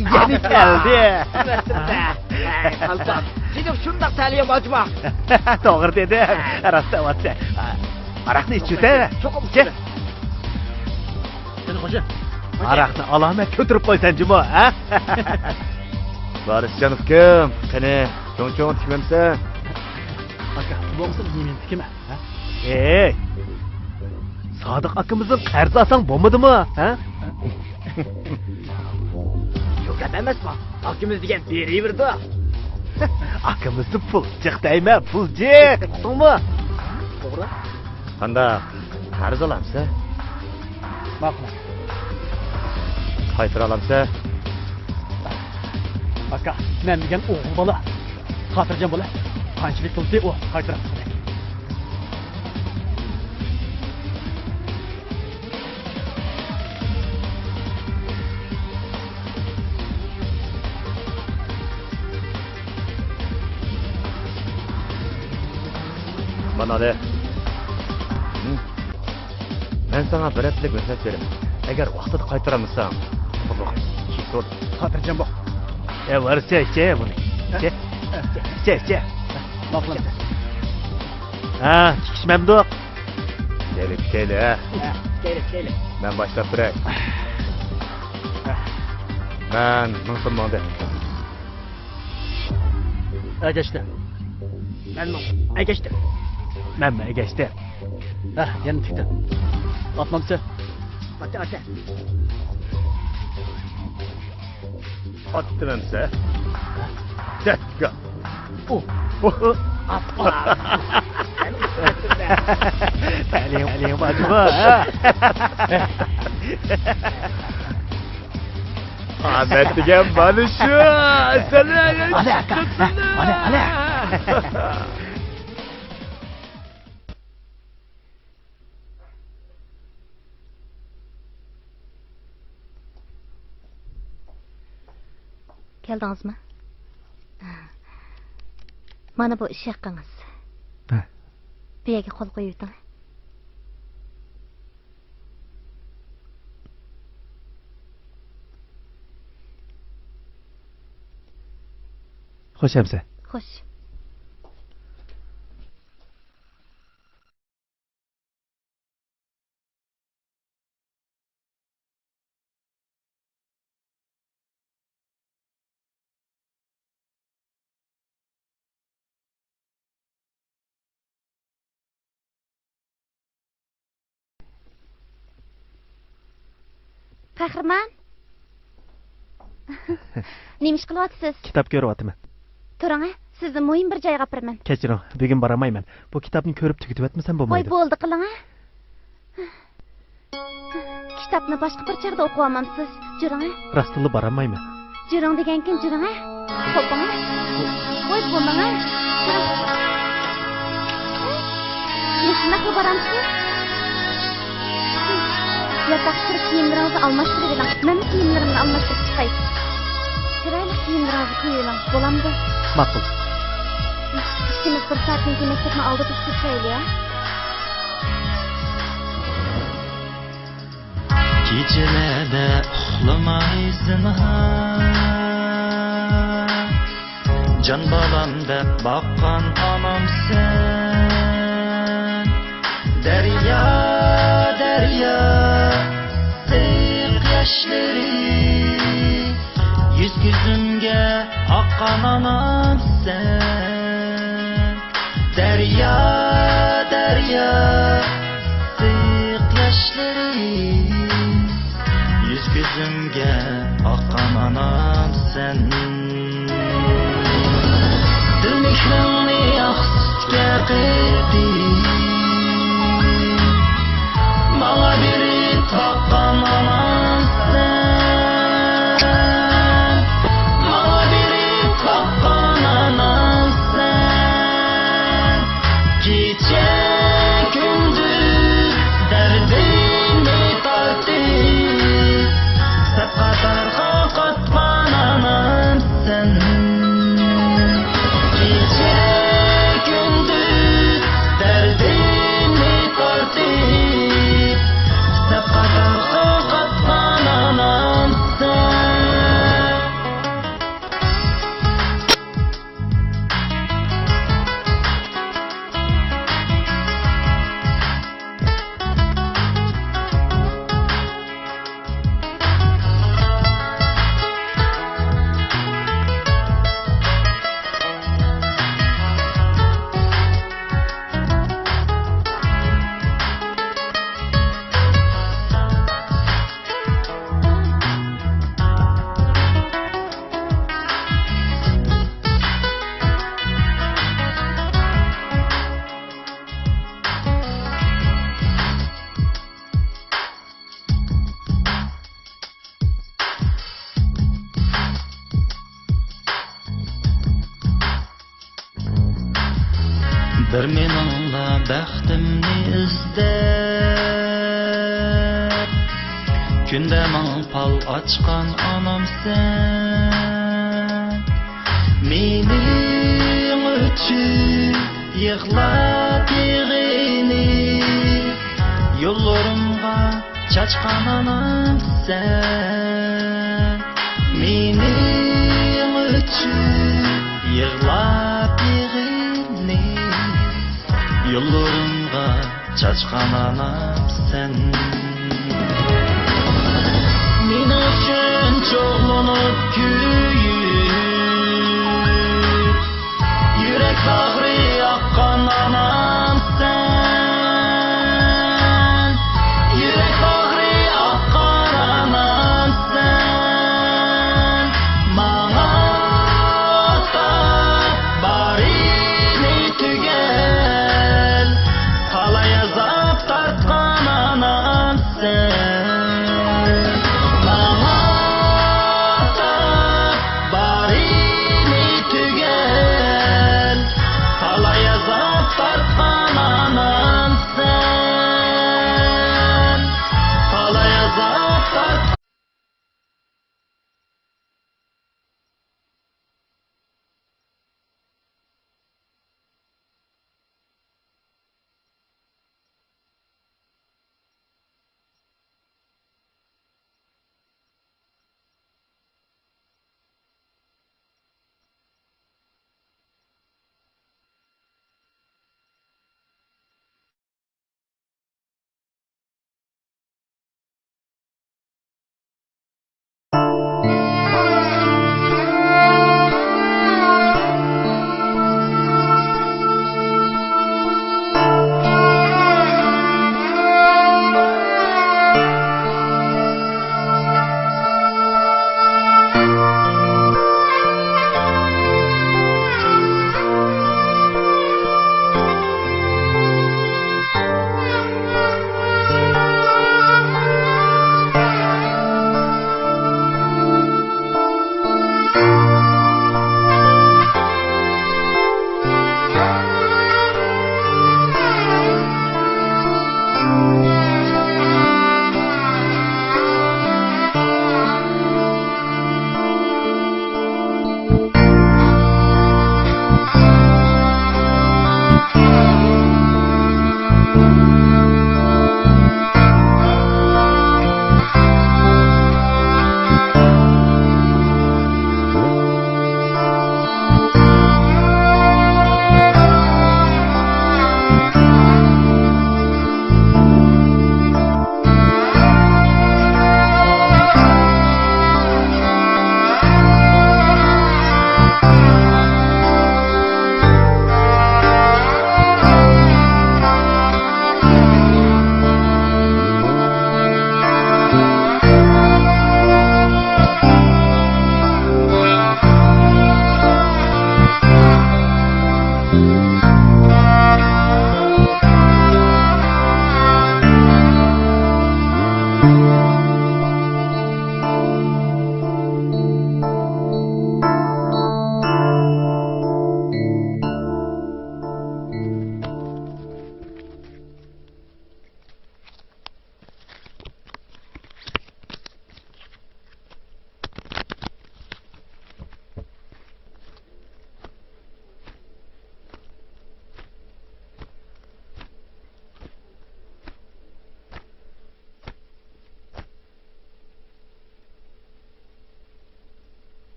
يەنە كەلدى. دېدىم شۇنداق تەلىيىم ئاجما. توغرا دېدىڭ. راست دەۋاتسەن. ھاراقنى ئىچىۋېتە. چوقۇم ئىچە. سېنى خوجا. ھاراقنى ئالامەت كۆتۈرۈپ قويسەن جۇمۇ، ھە؟ ۋارىسجان ئۇكام، قېنى، چوڭ-چوڭ تىكمەمسەن؟ ئاكا، بولمىسا مېنى تىكمە، ھە؟ ئېي، سادىق ئاكىمىزدىن قەرز ئالساڭ بولمىدىمۇ، ھە؟ شۇ گەپ ئەمەسمۇ؟ ئاكىمىز دېگەن بېرىۋېرىدۇ. ئاكىمىزدا پۇل جىق دەيمەن، پۇل جىق. ئۇقتۇڭمۇ؟ توغرا. قانداق؟ قەرز ئالامسە؟ ماقۇل. قايتۇرالامسە؟ ئاكا، مەن دېگەن ئوغۇل بالا. خاتىرجەم بول. قانچىلىك بولسا ئۇ قايتۇرامەن. مانا ئالە. مەن ساڭا بىر ھەپتىلىك مۆھلەت بېرىمەن. ئەگەر ۋاقتىدا قايتۇرالمىساڭ، قۇتۇلغىن. كېسىۋەت. خاتىرجەم بول. ئە، ۋارىسجان، ئىچە بۇنى. ئىچە. ئىچە، ئىچە. ماقۇل. ھە، تىكىشمەمدۇق. كەيلى، كەيلى، ھە؟ ھە، كەيلى، كەيلى. مەن باشلاپ بېرەي. ھە. مەن مىڭ سوم ماڭدى. ئەگەشتى. مەنمۇ ئەگەشتىم. مەنمۇ ئەگەشتىم. ھە، يەنە تىكتىم. ئاتمامسە؟ ئاتە، ئاتە. ئاتتىم ئەمسە. دەتكا. ئۇ. ئۇ. ئاپا. ئەلىڭ، ئەلىڭ بارمۇ؟ ئامەت دېگەن مانا شۇ. ئالە، ئاكا. ئالە، ئالە. كەلدىڭىزمۇ؟ مانا بۇ ئىش ھەققىڭىز. ھە. بۇ يەرگە قول قويۇۋېتىڭ. خوش ئەمسە. خوش. قەھرىمان. نېمە ئىش قىلىۋاتىسىز؟ كىتاب كۆرۈۋاتىمەن. تۇرۇڭ ھە، سىزنى مۇھىم بىر جايغا ئاپىرىمەن. كەچۈرۈڭ، بۈگۈن بارالمايمەن. بۇ كىتابنى كۆرۈپ تۈگىتىۋەتمىسەم بولمايدۇ. ۋاي، بولدى قىلىڭ ھە. كىتابنى باشقا بىر چاغدا ئوقۇۋالمامسىز؟ جۈرۈڭ ھە. راستتىنلا بارالمايمەن. جۈرۈڭ دېگەنكىن جۈرۈڭ ھە. قوپۇڭ ھە. ۋاي، بولماڭ ھە. مۇشۇنداقلا بارامسىز؟ ياتاققا كىرىپ كىيىملىرىڭىزنى ئالماشتۇرۇۋېلىڭ. مەنمۇ كىيىملىرىمنى ئالماشتۇرۇپ چىقاي. چىرايلىق كىيىملىرىڭىزنى كىيىۋېلىڭ. بولامدۇ؟ ماقۇل. ئىككىمىز بىر سائەتتىن كېيىن مەكتەپنىڭ ئالدىدا ئۇچرىشايلى ھە. كېچىلەردە ئۇخلىماي زىنھار، جان بالام دەپ باققان ئانامسەن. دەريا، دەريا، ئىسسىق ياشلىرى، يۈز كۆزۈمگە ئاققان ئانامسەن. دەريا، دەريا، ئىسسىق ياشلىرى، يۈز كۆزۈمگە ئاققان ئانامسەن. دىل مېھرىڭنى ئاق سۈتكە قېتىپ، ماڭا بېرىپ باققان ئانامسەن. ماڭا بېرىپ باققان ئانامسەن. كېچە كۈندۈز دەردىمنى تارتىپ، سەپقە تارغا قاتقان ئانامسەن. كېچە كۈندۈز دەردىم بىر مېنىڭلا بەختىمنى ئىزدەپ، كۈندە ماڭا پال ئاچقان ئانامسەن. مېنىڭ ئۈچۈن يىغلاپ يىغىنى، يوللىرىمغا چاچقان ئانامسەن. مېنىڭ ئۈچۈن يىغلاپ يىغىنى، يوللىرىمغا چاچقان ئانامسەن. مېنىڭ ئۈچۈن چوغلىنىپ كۆيۈپ، يۈرەك باغرى ئاققان ئانامسەن. يۈرەك باغرى ئاققان ئانامسەن. ماڭا ئاتاپ بارىنى تۈگەل، تالاي ئازاب تارتقان ئانامسەن. ماڭا ئاتاپ بارىنى تۈگەل، تالاي ئازاب تارتقان ئانامسەن. تالاي ئازاب تارتقان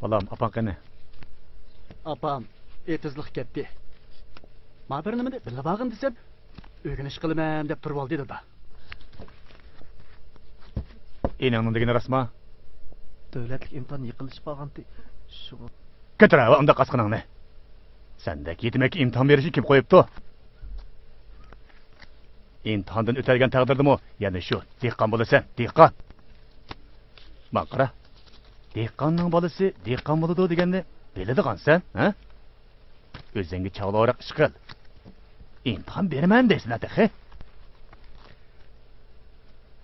بالام، ئاپاڭ قېنى؟ ئاپام ئېتىزلىققا كەتتى. ما بىر نېمىنى بىلىۋالغىن دېسەم، ئۆگىنىش قىلىمەن دەپ تۇرۇۋالدى دادا. ئىنىڭنىڭ دېگىنى راستما؟ دۆلەتلىك ئىمتىھان يېقىنلىشىپ قالغانتى، شۇڭا. كۆتۈر ھەۋا ئۇنداق قاسقىنىڭنى. سەندەك يېتىمەككە ئىمتىھان بېرىشنى كىم قويۇپتۇ؟ ئىمتىھاندىن ئۆتەلگەن تەقدىردىمۇ يەنە شۇ دېھقان بولىسەن، دېھقان. ماڭا قارا، دېھقاننىڭ بالىسى دېھقان بولىدۇ دېگەننى بىلىدىغانسەن، ھە؟ ئۆزۈڭگە چاغلىراق ئىش قىل. ئىمتىھان بېرىمەن دەيسىلە تېخى.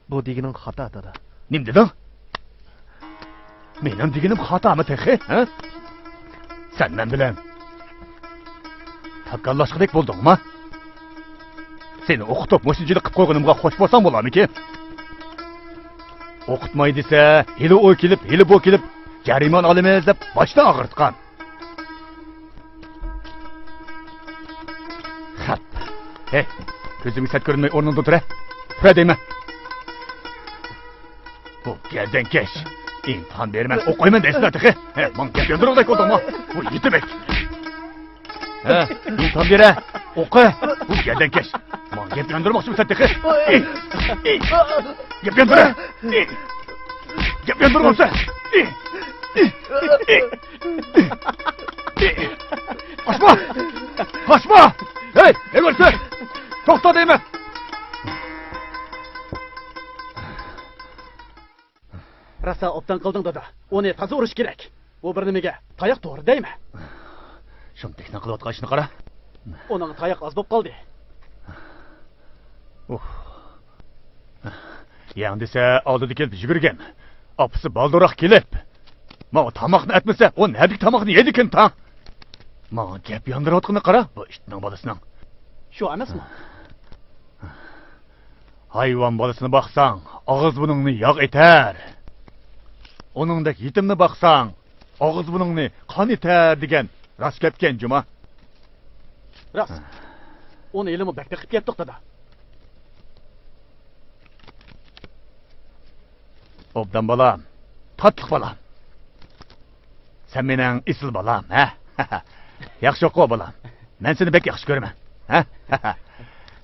بۇ دېگىنىڭ خاتا، دادا. نېمە دېدىڭ؟ مېنىڭ دېگىنىم خاتامۇ تېخى، ھە؟ سەن مەن بىلەن تاكاللاشقۇدەك بولدۇڭما؟ سېنى ئوقۇتۇپ، مۇشۇنچىلىك قىپ قويغىنىمغا خوش بولساڭ بولارمىكىن؟ ئوقۇتماي دېسە، ھېلى ئۇ كېلىپ، ھېلى بۇ كېلىپ، جەرىمانە ئالىمىز دەپ باشنى ئاغرىتقان. خەپ. ھەي، كۆزۈمگە سەت كۆرۈنمەي ئورنۇڭدىن تۇرە. تۇرە دەيمەن. بۇ گەردەنكەش. ئىمتىھان بېرىمەن، ئوقۇيمەن دەيسىلە تېخى. ھە، ماڭا گەپ ياندۇرغۇدەك بولدۇڭما؟ بۇ يېتىمەك. ھە، ئىمتىھان بېرە. ئوقۇ. بۇ گەردەنكەش. ماڭا گەپ ياندۇرماقچىمۇ سەن تېخى؟ ئى، ئى، گەپ ياندۇرە. ئى، گەپ ياندۇرمامسەن. ئى، ئى، ئى، ئى. قاچما! قاچما! ھەي، ھەي، توختا دەيمەن! راسا ئوبدان قىلدىڭ، دادا. ئۇنى تازا ئۇرۇش كېرەك. ئۇ بىر نېمىگە تاياق توغرا دەيمەن. شۇمتەكنىڭ قىلىۋاتقان ئىشىنى قارا. ئۇنىڭ تاياق ئاز بولۇپ قالدى. ئۇھ. يەڭ دېسە، ئالدىدا كېلىپ يۈگۈرگەن. ئاپىسى بالدۇرراق كېلىپ، ماڭا تاماقنى ئەتمىسە، ئۇ نەدىكى تاماقنى يەيدىكىن تاڭ؟ ماڭا گەپ ياندۇرۇۋاتقىنىنى قارا، بۇ ئىتنىڭ بالىسىنىڭ. شۇ ئەمەسمۇ؟ ھايۋان بالىسىنى باقساڭ، ئاغزى بۇرنۇڭنى ياغ ئېتەر. ئۇنىڭدەك يېتىمنى باقساڭ، ئاغزى بۇرنۇڭنى قان ئېتەر دېگەن راست گەپكەن جۇما. راست. ئۇنى ھېلىمۇ بەك بېقىپ كەتتۇق، دادا. ئوبدان بالام، تاتلىق بالام. سەن مېنىڭ ئېسىل بالام، ھە؟ ياخشى ئوقۇ، بالام. مەن سېنى بەك ياخشى كۆرىمەن، ھە؟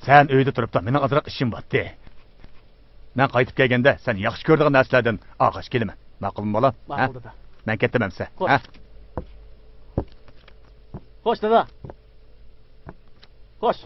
سەن ئۆيدە تۇرۇپلا، مېنىڭ ئازراق ئىشىم بارتتى. مەن قايتىپ كەلگەندە، سەن ياخشى كۆرىدىغان نەرسىلەردىن ئالغاچ كېلىمەن. ماقۇلمۇ، بالام؟ ھە؟ ماقۇل، دادا. مەن كەتتىم ئەمسە، خوش. ھە؟ خوش، دادا. خوش.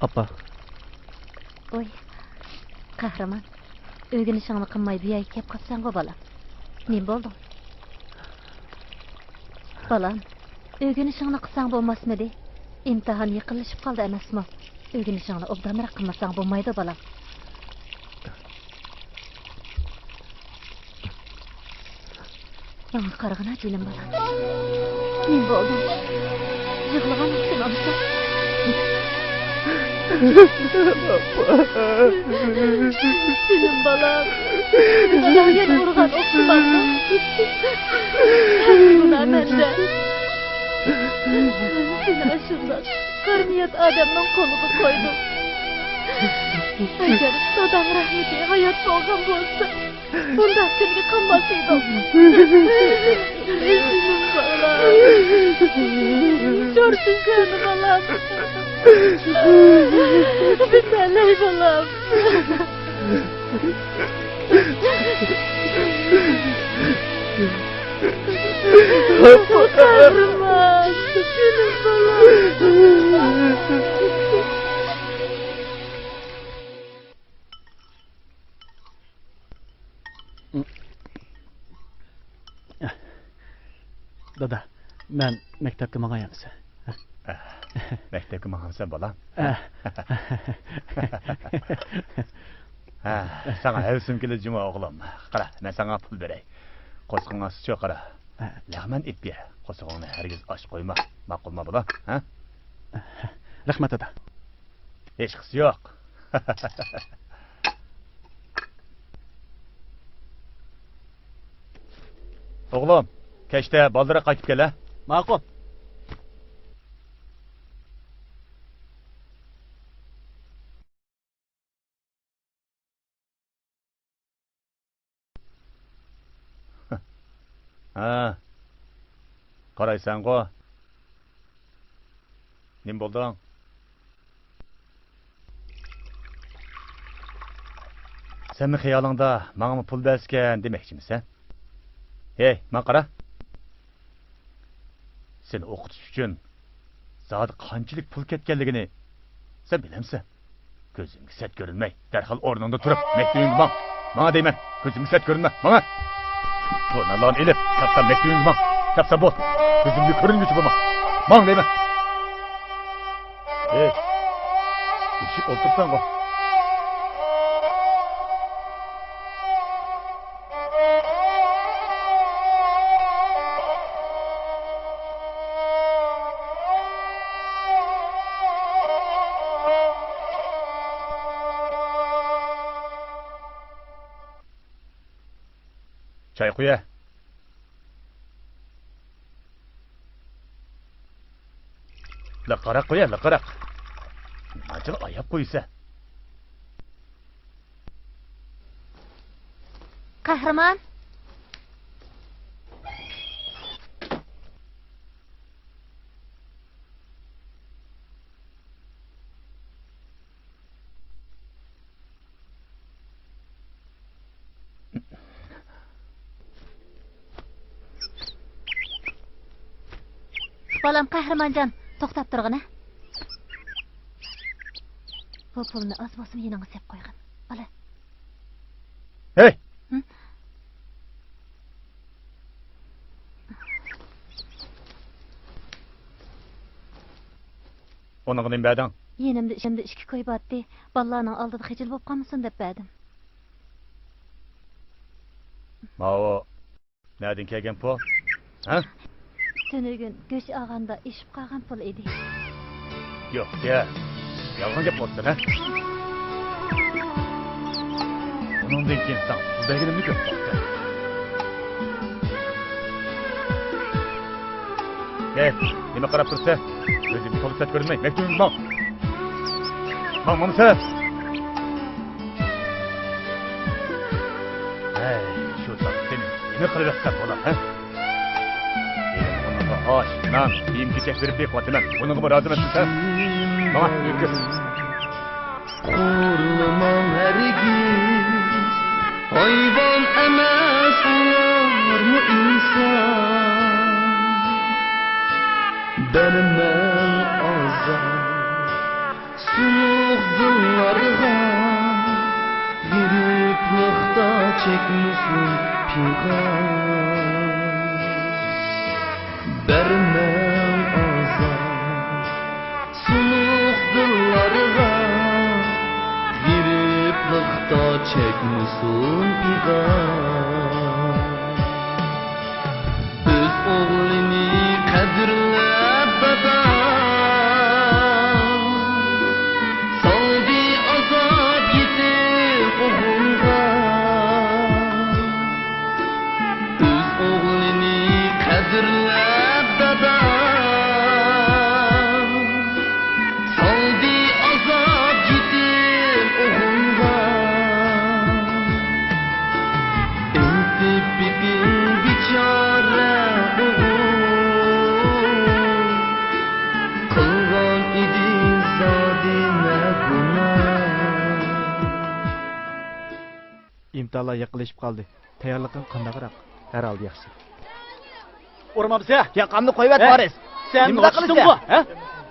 ئاپا. ۋوي، قەھرىمان، ئۆگىنىشىڭنى قىلماي بۇ يەرگە كەپ قاپسەنغۇ، بالام. نېمە بولدۇڭ؟ بالام، ئۆگىنىشىڭنى قىلساڭ بولماسمىدى؟ ئىمتىھان يېقىنلىشىپ قالدى ئەمەسمۇ؟ ئۆگىنىشىڭنى ئوبدانراق قىلمىساڭ بولمايدۇ، بالام. ماڭا قارىغىنا، جېنىم بالام. نېمە بولدى؟ يىغلىغان ئىكەن ئانىسى. جېنىم بالام. داداڭ يەنە ئۇرغان ئوخشىمامدۇ؟ ھەممە گۇناھ مەندە. سېنى ئاشۇنداق قارا نىيەت ئادەمنىڭ قولىغا قويدۇم. ئەگەر داداڭ رەھمىتى ھايات بولغان بولسا، بۇنداق كۈنگە قالماس ئىدۇق. جېنىم بالام. شورپا ئىچەرنى بالام. بىتەلەي بالام. قەھرىمان. جېنىم بالام. دادا، مەن مەكتەپكە ماڭاي ئەمىسە. مەكتەپكە ماڭامسەن، بالام؟ ھە. ھە، ساڭا ھەۋىسىم كېلىدۇ جۇما، ئوغلۇم. قارا، مەن ساڭا پۇل بېرەي. قورسىقىڭ ئاچسىچۇ، قارا. ھە. لەغمەن ئېلىپ يە. قورسىقىڭنى ھەرگىز ئاچ قويما. ماقۇلما، بالام؟ ھە؟ رەھمەت، دادا. ھېچقىسى يوق. ئوغلۇم، كەچتە بالدۇرراق قايتىپ كەل، ھە؟ ماقۇل. ھە. قارايسەنغۇ. نېمە بولدۇڭ؟ سەنمۇ خىيالىڭدا ماڭىمۇ پۇل بەرسىكەن دېمەكچىمىسەن؟ ھەي، ماڭا قارا. سېنى ئوقۇتۇش ئۈچۈن زادى قانچىلىك پۇل كەتكەنلىكىنى سەن بىلەمسەن؟ كۆزۈمگە سەت كۆرۈنمەي، دەرھال ئورنۇڭدا تۇرۇپ، مەكتىۋىڭگە ماڭ. ماڭا دەيمەن، كۆزۈمگە سەت كۆرۈنمە، ماڭا. ژۇرناللارنى ئېلىپ، ساپ-ساپ مەكتىۋىڭگە ماڭ. ساپ-ساپ بول. كۆزۈمگە كۆرۈنگۈچى بولما. ماڭ دەيمەن. ھەي، ئېشىپ ئولتۇرساڭغۇ. چاي قۇيە. لىقىراق قۇيە، لىقىراق. نېمانچىلا ئاياپ قويىسەن. قەھرىمان. بالام قەھرىمانجان، توختاپ تۇرغىنە. بۇ پۇلنى ئاز بولسىمۇ يېنىڭغا سېلىپ قويغىن. ئالا. ھەي! ھە؟ ئۇنىڭغا نېمە بەردىڭ؟ يېنىمدا ئىچىمدە ئىككى كوي بارتتى. بالىلارنىڭ ئالدىدا خىجىل بولۇپ قالمىسۇن دەپ بەردىم. ماۋۇ نەدىن كەلگەن پۇل؟ ھە؟ تۈنۈگۈن گۆش ئالغاندا ئېشىپ قالغان پۇل ئىدى. يوق يا، يالغان گەپ قىلىۋاتىسەن ھە؟ ئۇنىڭدىن كېيىن ساڭا پۇل بەرگىنىمنى كۆرۈپ باقتىم. ھەي، نېمە قاراپ تۇرسەن؟ ئۆزۈڭگە سولىسەت كۆرۈنمەي، مەكتىۋىڭگە ماڭ. ماڭ، ماڭمىسەن. ھەي، شۇ تاپتا سېنى نېمە قىلىۋەتسەم بولا، ھە؟ ئۇنىڭغا ئاش، نان، كىيىم-كېچەك بېرىپ بېقىۋاتىمەن. بۇنىڭغىمۇ رازىمەن دېسەم؟ ماڭا يۈرگۈز. خورلىماڭ ھەرگىز، ھايۋان ئەمەس ئۇلارمۇ ئىنسان. بەرمەڭ ئازار سۇلۇق دىللارغا، غېرىبلىقتا چەكمىسۇن پىغان. بەرمەڭ ئازار سۇلۇق دىللارغا، غېرىبلىقتا چەكمىسۇن پىغان. ئۆز ئوغلىنى قەدىرلەپ دادا، سالدى ئازاب يېتىم ئوغۇلغا. ئۆز ئوغلىنى قەدىرلەپ دادا، سالدى ئازاب يېتىم ئوغۇلغا. ئېيتىپ بېقىڭ بىچارە ئوغۇل، قىلغان ئىدى زادى نە گۇناھ. ئىمتىھانلار يېقىنلىشىپ قالدى. تەييارلىقىڭ قانداقراق؟ ھەر ھالدا ياخشى. ئۇرمامسە؟ ياقامنى قويۇۋەت، ھە؟ ۋارىس. سەن نېمە نوچىستىڭغۇ، ھە؟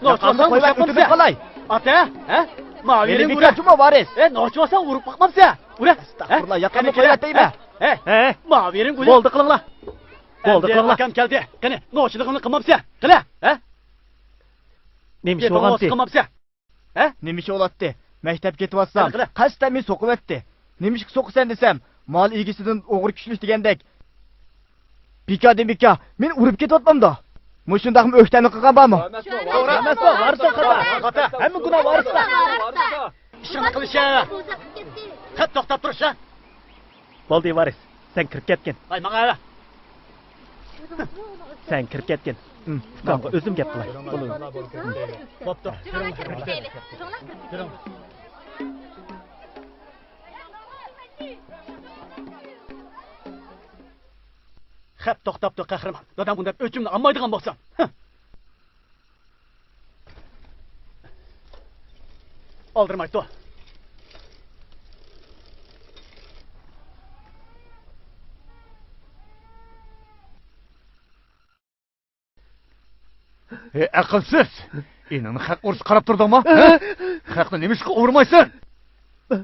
ياقامنى قويۇۋەت، ئۆتۈپ قالاي. ئاتا، ھە؟ ماۋۇ يېرىڭ ئۇرە. بىكارچىمۇ، ۋارىس؟ ھە، نوچى بولساڭ ئۇرۇپ باقمامسە؟ ئۇرە. ئەستەغپۇرۇللا، ياقامنى قويۇۋەت دەيمەن. ھە، ھە، ھە. ماۋۇ يېرىڭ ئۇرە. بولدى، قىلىڭلار. بولدى، قىلىڭلار. ئەمدى ئاكام كەلدى. قېنى، نوچىلىقىڭنى قىلمامسە؟ قىلە، ھە؟ نېمە ئىش بولغانتى؟ قىلمامسە؟ ھە؟ نېمە ئىش بولاتتى؟ مەكتەپكە كېتىۋاتسام، قىلە، قىلە. قەستەن مېنى سوقۇۋەتتى. نېمىشقا سوقىسەن دېسەم، مال ئىگىسىدىن ئوغرى كۈچلۈك دېگەندەك. بىكاردىن بىكار، مېنى ئۇرۇپ كېتىۋاتمامدۇ؟ مۇشۇنداقمۇ ئۆكتەمنى قىلغان بارمۇ؟ توغرا ئەمەسمۇ؟ ۋارىسلار خاتا. خاتا. ھەممە گۇناھ ۋارىسلار. ئىشىڭنى قىلىشە. قەت توختاپ تۇرۇشە. بولدى، ۋارىس. سەن كىرىپ كەتكىن. ۋاي، ماڭا ئەۋە. سەن كىرىپ كەتكىن. ئۇكامغا ئۆزۈم گەپ قىلاي. بوپتۇ. كىرىڭ. خەپ توختاپتۇ، قەھرىمان. دادام بۇنداق ئۆچۈمنى ئالمايدىغان بولسام. ھە. ئالدىرىمايتتۇ. ھەي، ئەقىلسىز! ئىنىڭنى خەق ئۇرۇشقا قاراپ تۇردۇڭما؟ ھە؟ خەقنى نېمىشقا ئۇرمايسەن؟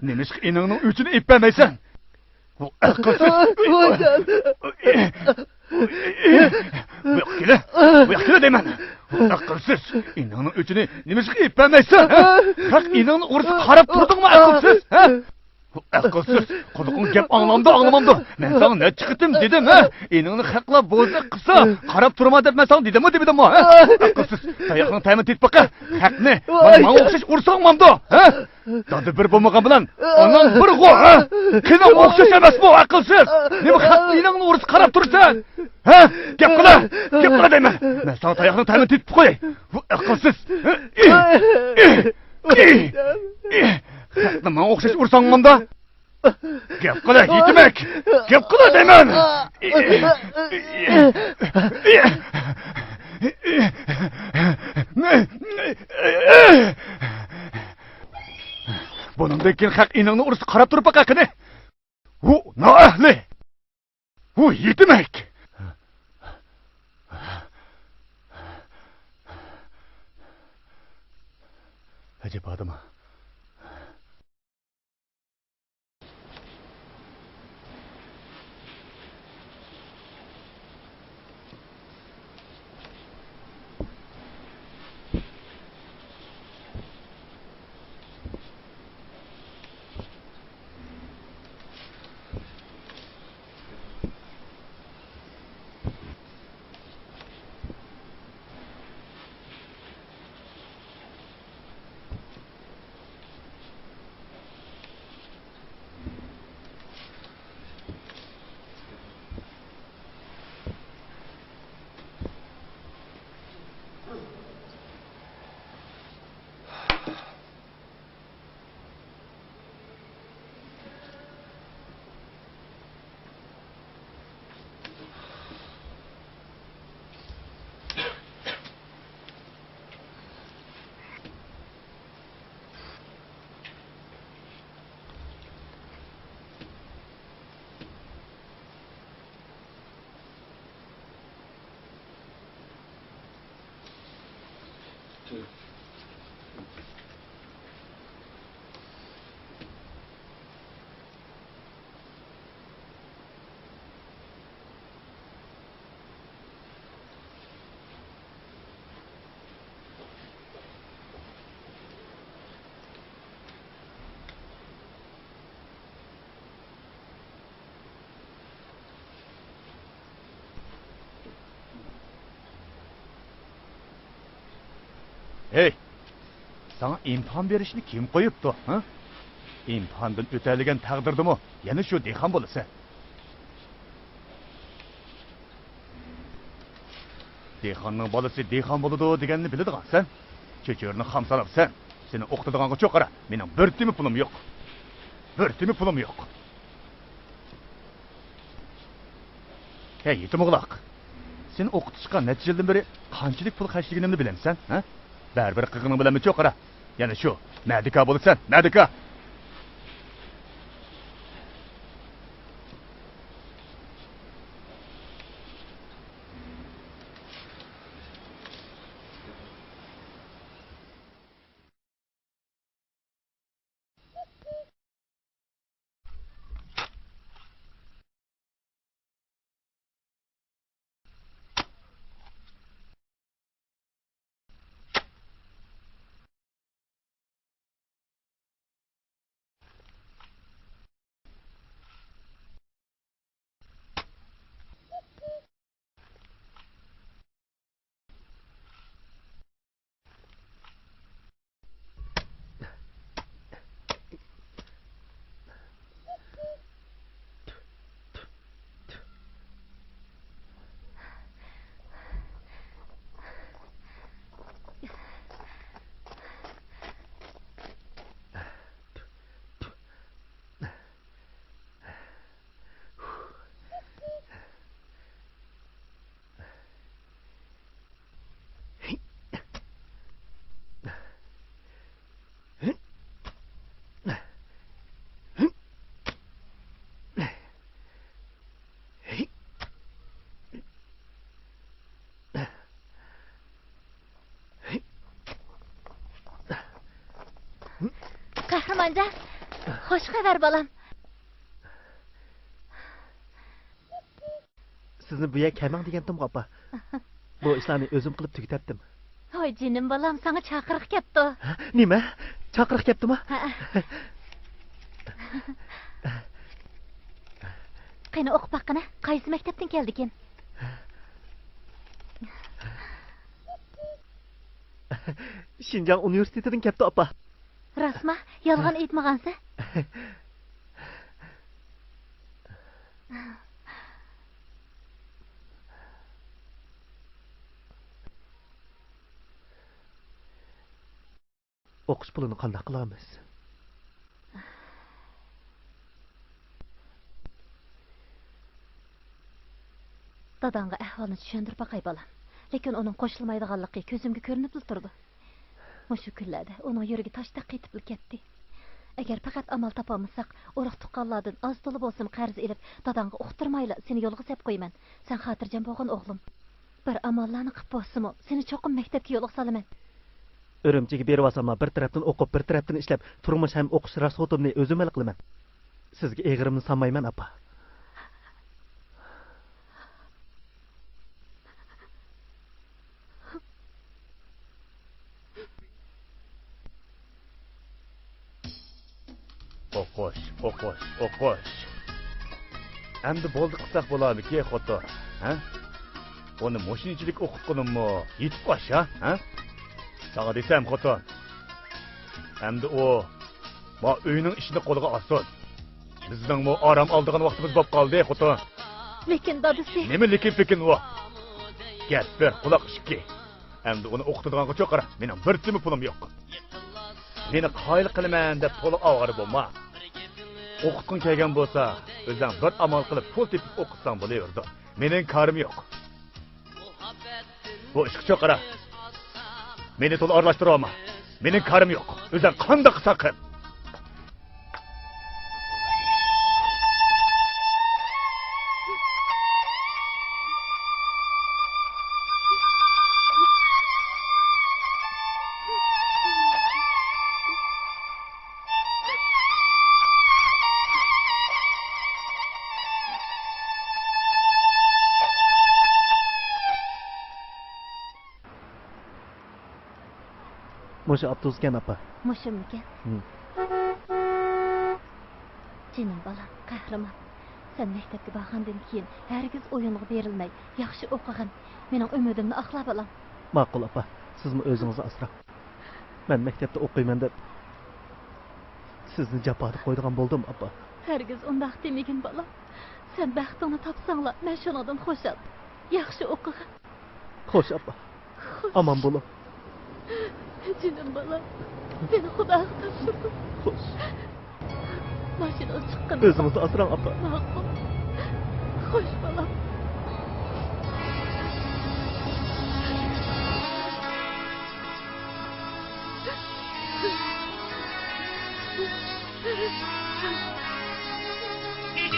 نېمىشقا ئىنىڭنىڭ ئۆچىنى ئېلىپ بەرمەيسەن؟ بۇ ئەقىلسىز! ۋايجان! بۇ ياققا كېلە! بۇ ياققا كېلە دەيمەن! بۇ ئەقىلسىز! ئىنىڭنىڭ ئۆچىنى نېمىشقا ئېلىپ بەرمەيسەن؟ ھە؟ خەق ئىنىڭنى ئۇرۇشقا قاراپ تۇردۇڭما، ئەقىلسىز؟ ھە؟ ئەقىلسىز! قۇلىقىڭ گەپ ئاڭلامدۇ، ئاڭلىمامدۇ؟ مەن ساڭا نەچچە قېتىم دېدىم، ھە؟ ئىنىڭنى خەقلەر بوزەك قىلسا، قاراپ تۇرما دەپ مەن ساڭا دېدىممۇ، دېمىدىممۇ، ھە؟ ئەقىلسىز! تاياقنىڭ تەمىنى تېتىپ باقە! خەقنى مانا ماڭا ئوخشاش ئۇرساڭ مامدۇ، ھە؟ دادا بىر بولمىغان بىلەن ئاناڭ بىرغۇ، ھە؟ قېنىڭ ئوخشاش ئەمەسمۇ، ئەقىلسىز! نېمە خەقنىڭ ئىنىڭنى ئۇرسا قاراپ تۇرىسەن؟ ھە؟ گەپ قىلە! گەپ قىلە دەيمەن! مەن ساڭا تاياقنىڭ تەمىنى تېتىپ قوياي! بۇ ئەقىلسىز! خەقنى ماڭا ئوخشاش ئۇرساڭ مامدا! گەپ قىلە، يېتىمەك! گەپ قىلە دەيمەن! بۇنىڭدىن كېيىن خەق ئىنىڭنى ئۇرسا قاراپ تۇرۇپ باقە قېنى! ھۇ، نائەھلى! ھۇ، يېتىمەك! ئەجەب ئادەم. ھەي! ساڭا ئىمتىھان بېرىشنى كىم قويۇپتۇ، ھە؟ ئىمتىھاندىن ئۆتەلىگەن تەقدىردىمۇ يەنە شۇ دېھقان بولىسەن. دېھقاننىڭ بالىسى دېھقان بولىدۇ دېگەننى بىلىدىغانسەن. چۆچۈرىنى خام ساناپسەن. سېنى ئوقۇتىدىغانغا چوقۇرا، مېنىڭ بىر تىيىن پۇلۇم يوق. بىر تىيىن پۇلۇم يوق. ھەي، يېتىم ئوغلاق! سېنى ئوقۇتۇشقا نەچچە يىلدىن بېرى قانچىلىك پۇل خەجلىگىنىمنى بىلەمسەن، ھە؟ بەرىبىر قىلغىنىڭ بىلەنمۇ چوقۇرا. يەنە شۇ، مەدىكار بولىسەن، مەدىكار! تامانجان، خوش خەۋەر بالام. سىزنى بۇ يەرگە كەلمەڭ دېگەنتىمغۇ، ئاپا. بۇ ئىشلارنى ئۆزۈم قىلىپ تۈگىتەتتىم. ھوي جېنىم بالام، ساڭا چاقىرىق كەپتۇ. ھە؟ نېمە؟ چاقىرىق كەپتۇما؟ ھە. قېنى ئوقۇپ باققىنە، قايسى مەكتەپتىن كەلدىكىن؟ شىنجاڭ ئۇنىۋېرسىتېتىدىن كەپتۇ، ئاپا. راستما؟ يالغان ئېيتمىغانسەن. ئوقۇش پۇلىنى قانداق قىلارمىز؟ داداڭغا ئەھۋالنى چۈشەندۈرۈپ باقاي، بالام. لېكىن ئۇنىڭ قوشۇلمايدىغانلىقى كۆزۈمگە كۆرۈنۈپلا تۇرىدۇ. مۇشۇ كۈنلەردە ئۇنىڭ يۈرىكى تاشتەك قېتىپلا كەتتى. ئەگەر پەقەت ئامال تاپالمىساق، ئۇرۇق-تۇغقانلاردىن ئاز-تولا بولسىمۇ قەرز ئېلىپ، داداڭغا ئۇقتۇرمايلا سېنى يولغا سەپ قويىمەن. سەن خاتىرجەم بولغىن، ئوغلۇم. بىر ئاماللارنى قىپ بولسىمۇ، سېنى چوقۇم مەكتەپكە يولغا سالىمەن. ئۈرۈمچىگە بېرىۋالساملا، بىر تەرەپتىن ئوقۇپ، بىر تەرەپتىن ئىشلەپ، تۇرمۇش ھەم ئوقۇش راسخوتۇمنى ئۆزۈم ھەل قىلىمەن. سىزگە ئېغىرىمنى سالمايمەن، ئاپا. ئوقۇش، ئوقۇش، ئوقۇش. ئەمدى بولدى قىلساق بولارمىكى، خوتۇن؟ ھە؟ ئۇنى مۇشۇنچىلىك ئوقۇتقىنىممۇ يېتىپ ئاشا، ھە؟ ساڭا دېسەم، خوتۇن. ئەمدى ئۇ ما ئۆينىڭ ئىشىنى قولىغا ئالسۇن. بىزنىڭمۇ ئارام ئالىدىغان ۋاقتىمىز بولۇپ قالدى، خوتۇن. لېكىن دادىسى. نېمە لېكىن-پېكىن ئۇ؟ گەپ بىر، قۇلاق ئىككى. ئەمدى ئۇنى ئوقۇتىدىغانغا چوقۇرا، مېنىڭ بىر تىيىنمۇ پۇلۇم يوق. مېنى قايىل قىلىمەن دەپ تولا ئاۋارە بولما. ئوقۇتقۇڭ كەلگەن بولسا، ئۆزۈڭ بىر ئامال قىلىپ پۇل تېپىپ ئوقۇتساڭ بولۇۋېرىدۇ. مېنىڭ كارىم يوق. بۇ ئىشقا چوقۇرا. مېنى تولا ئارىلاشتۇرۇۋالما. مېنىڭ كارىم يوق. ئۆزۈڭ قانداق قىلساڭ قىل. مۇشۇ ئاپتوبۇسكەن، ئاپا. مۇشۇمىكەن؟ ھىم. جېنىم بالام، قەھرىمان. سەن مەكتەپكە بارغاندىن كېيىن ھەرگىز ئويۇنغا بېرىلمەي، ياخشى ئوقۇغىن. مېنىڭ ئۈمىدىمنى ئاقلا، بالام. ماقۇل، ئاپا. سىزمۇ ئۆزىڭىزنى ئاسراڭ. مەن مەكتەپتە ئوقۇيمەن دەپ سىزنى جاپادا قويىدىغان بولدۇم، ئاپا. ھەرگىز ئۇنداق دېمىگىن، بالام. سەن بەختىڭنى تاپساڭلا، مەن شۇنىڭدىن خۇشال. ياخشى ئوقۇغىن. خوش، ئاپا. خوش. ئامان بولۇڭ. جېنىم بالام، سېنى خۇداغا تاپشۇردۇم. خوش. ماشىنىغا چىققىن. ئۆزىڭىزنى ئاسراڭ، ئاپا. ماقۇل. خوش، بالام.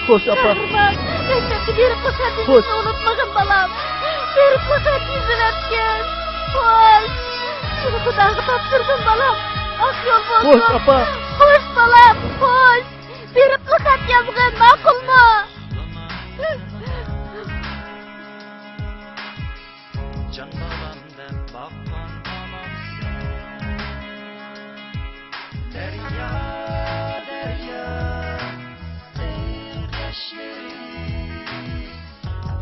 خوش، ئاپا. قەھرىمان، مەكتەپكە بېرىپلا خەت يېزىشنى ئۇنتۇمىغىن، بالام. بېرىپلا خەت يېزىۋەتكىن. خوش. سېنى خۇداغا تاپشۇردۇم، بالام. ئاق يول بولسۇن. خوش، ئاپا. خوش، بالام، خوش. بېرىپلا خەت يازغىن، ماقۇلمۇ؟ جان بالام دەپ باققان ئانامسەن. دەريا، دەريا، ئىسسىق ياشلىرى،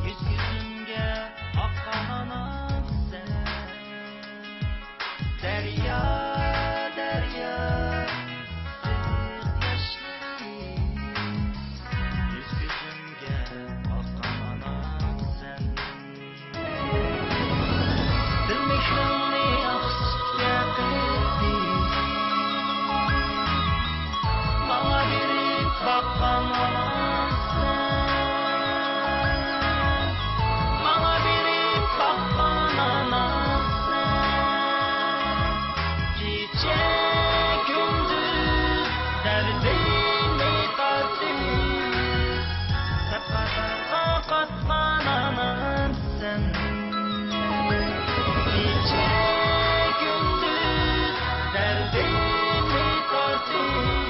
يۈز-يۈزۈمگە ئاققان ئانامسەن. دەريا، دەريا، ئىسسىق ياشلىرى، يۈز-يۈزۈمگە ئاققان ئانامسەن. دىل مېھرىڭنى ئاق سۈتكە قېتىپ، ماڭا بېرىپ باققان ئانامسەن. ماڭا بېرىپ باققان ئانامسەن. كېچە كۈندۈز دەردىمنى تارتىپ، سەپەرگە قاتقان ئانامسەن. كېچە كۈندۈز دەردىمنى تارتىپ،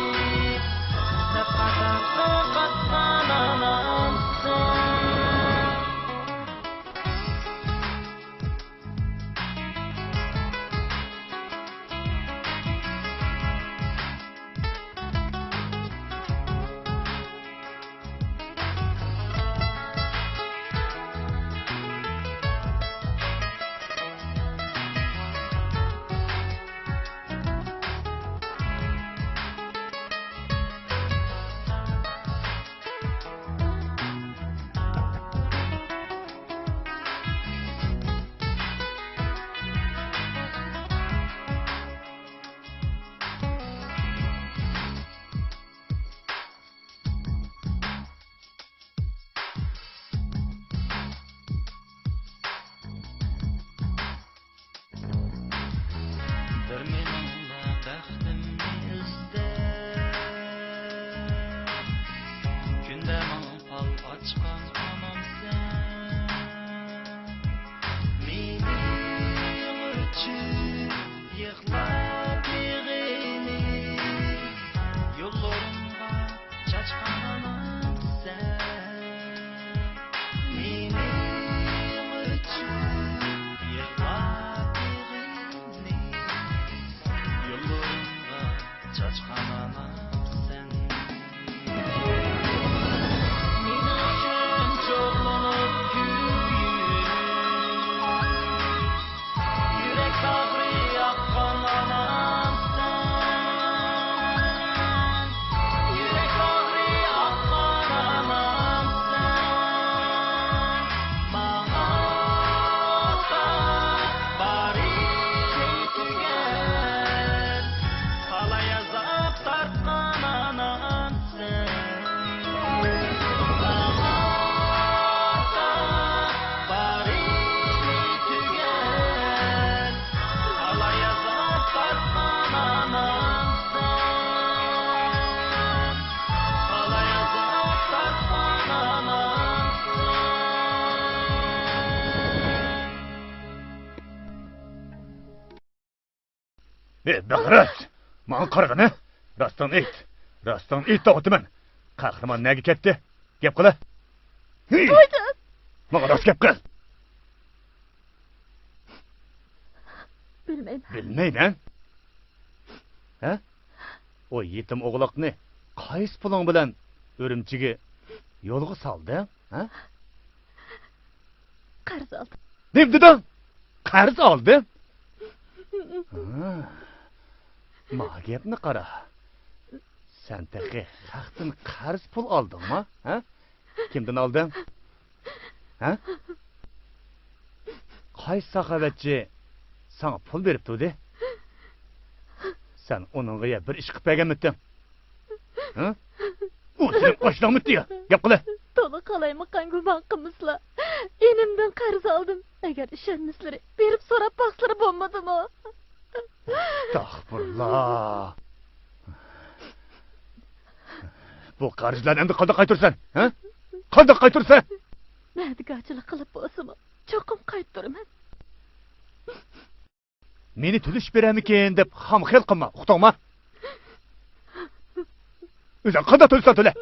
ئى، بېغىرات! ماڭا قارىغىنە! راستىڭنى ئېيت! راستىڭنى ئېيت دەۋاتىمەن! قەھرىمان نەگە كەتتى؟ گەپ قىلە! ھى! قايتىڭ! ماڭا راست گەپ قىل! بىلمەيمەن. بىلمەيمەن؟ ھە؟ ئۇ يېتىم ئوغلاقنى قايسى پۇلۇڭ بىلەن ئۈرۈمچىگە يولغا سالدىڭ؟ ھە؟ قەرز ئالدىم. نېمە دېدىڭ؟ قەرز ئالدىم؟ ھا، ما گەپنى قارا. سەن تېخى خەقتىن قەرز پۇل ئالدىڭما؟ ھە؟ كىمدىن ئالدىڭ؟ ھە؟ قايسى ساخاۋەتچى ساڭا پۇل بېرىپ تۇردى؟ سەن ئۇنىڭغا يا بىر ئىش قىلىپ بەرگەنمىتىڭ؟ ھە؟ ئۇ سېنىڭ ئاشناڭمىتى يا؟ گەپ قىلە! تولا قالايمىقان گۇمان قىلمىسىلا. ئىنىمدىن قەرز ئالدىم. ئەگەر ئىشەنمىسىلىرى، بېرىپ سوراپ باقسىلىرى بولمىدىمۇ؟ ئەستەغپۇرۇللا. بۇ قەرزلەرنى ئەمدى قانداق قايتۇرىسەن؟ ھە؟ قانداق قايتۇرىسەن؟ مەدىكارچىلىق قىلىپ بولسىمۇ، چوقۇم قايتۇرىمەن. مېنى تۆلىشىپ بېرەرمىكىن دەپ خام خىيال قىلما، ئۇقتۇڭما؟ ئۆزۈڭ قانداق تۆلىسەڭ تۆلە.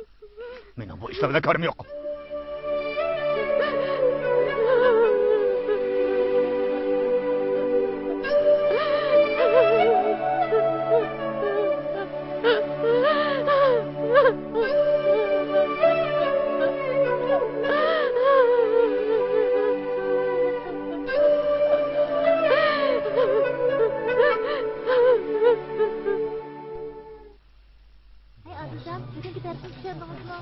مېنىڭ بۇ ئىشلار بىلەن كارىم يوق. ھەي ئادىلجان، بۈگۈنكى دەرسنى چۈشەندىڭىزمۇ؟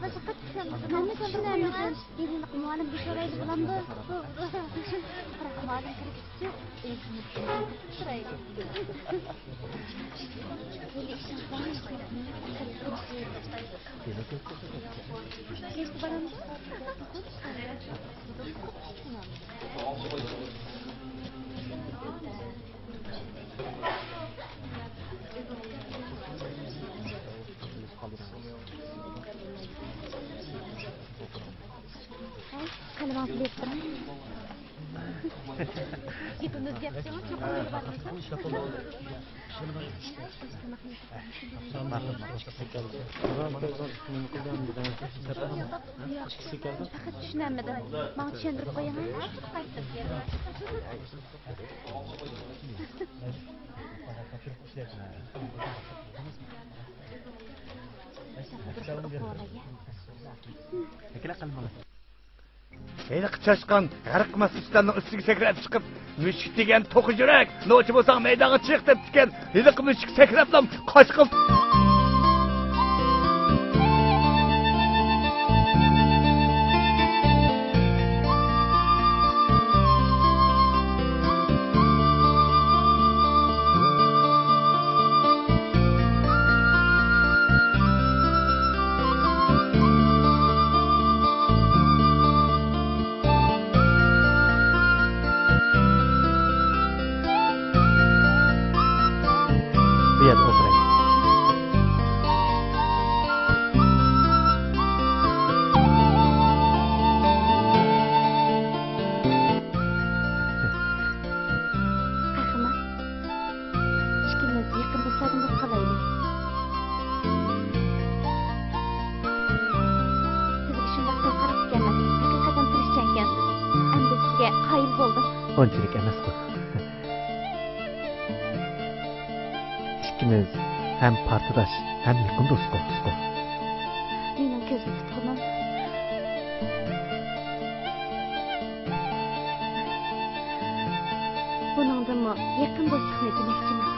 باشقا چۈشەنمىدىم. مەنمۇ چۈشىنەلمىدىم. ھېلىلىق مۇئەللىمگە سورايلى بولامدۇ؟ بىراق مۇئەللىم كىرگۈچە ئۆزىمىز تۇرايلى. ھېلى ئىشىڭىز بارمۇ؟ كەچتە بارامدۇ؟ قەلىمىڭىزنى بېرىپ تۇرۇڭ. گېپىمىزگە گەپ قىلسىڭىز، چوقۇم ئۆيگە بارمايسىز. پەقەت چۈشىنەلمىدىم. ماڭا چۈشەندۈرۈپ قويۇڭ. ھېلىقى چاشقان غەرق مەستۇرۇسلارنىڭ ئۈستىگە سەكرەپ چىقىپ، مۈشۈك دېگەن توخۇ يۈرەك، نوچى بولساڭ مەيدانغا چىق دەپتىكەن. ھېلىقى مۈشۈك سەكرەپلا قاچقىل. بۇ يەردە ئولتۇراي. قەھرىمان، ئىككىمىز يېقىن دوستلاردىن بولۇپ قالايلى. سىزگە شۇنداق كۆز قاراشتىكەنمەن، ھەقىقەتەن تىرىشچانكەنسىز. ئەمدى سىزگە قايىل بولدۇم. ئۇنچىلىك ئەمەسقۇ. ئىككىمىز ھەم پارتداش، ھەم يېقىن دوستقۇ، دوستقۇ. مېنىڭ كۆزۈم تۇتقىنىم. بۇنىڭدىنمۇ يېقىن دوستلۇقنى دېمەكچىمەن.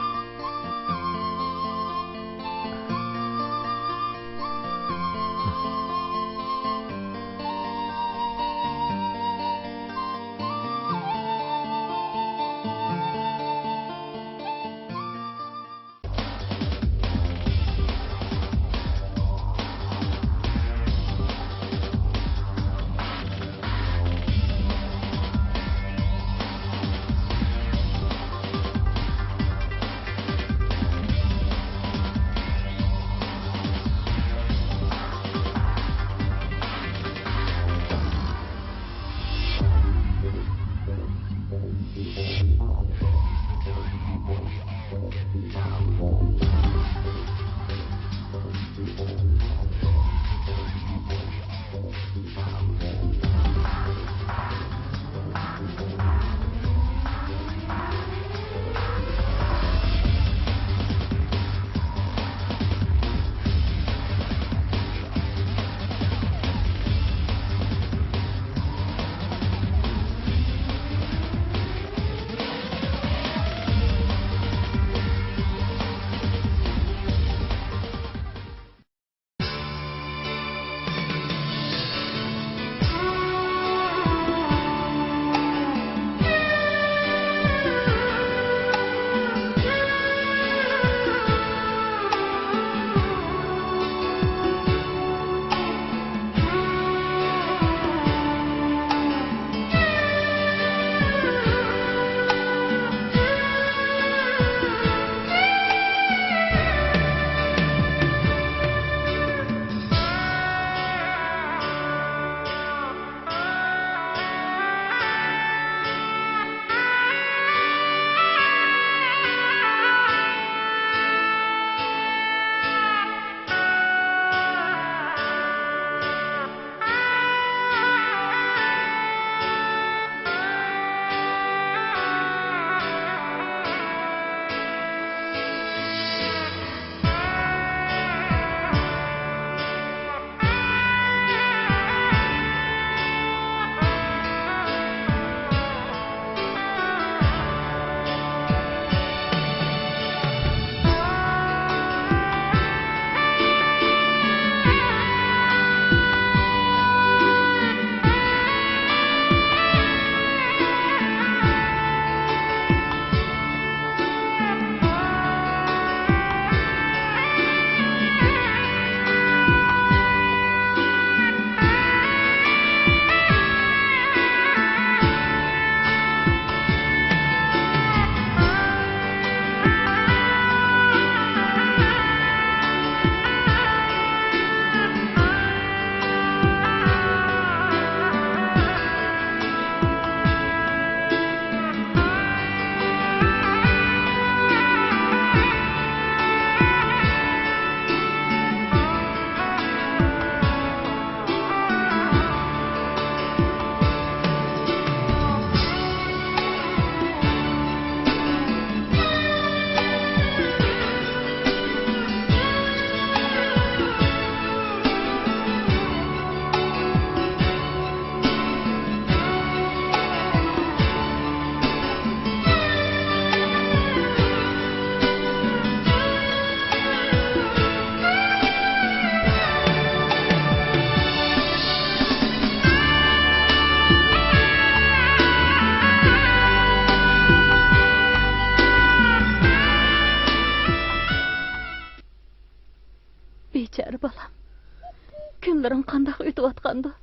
كۈنلىرىڭ قانداق ئۆتۈۋاتقاندۇ؟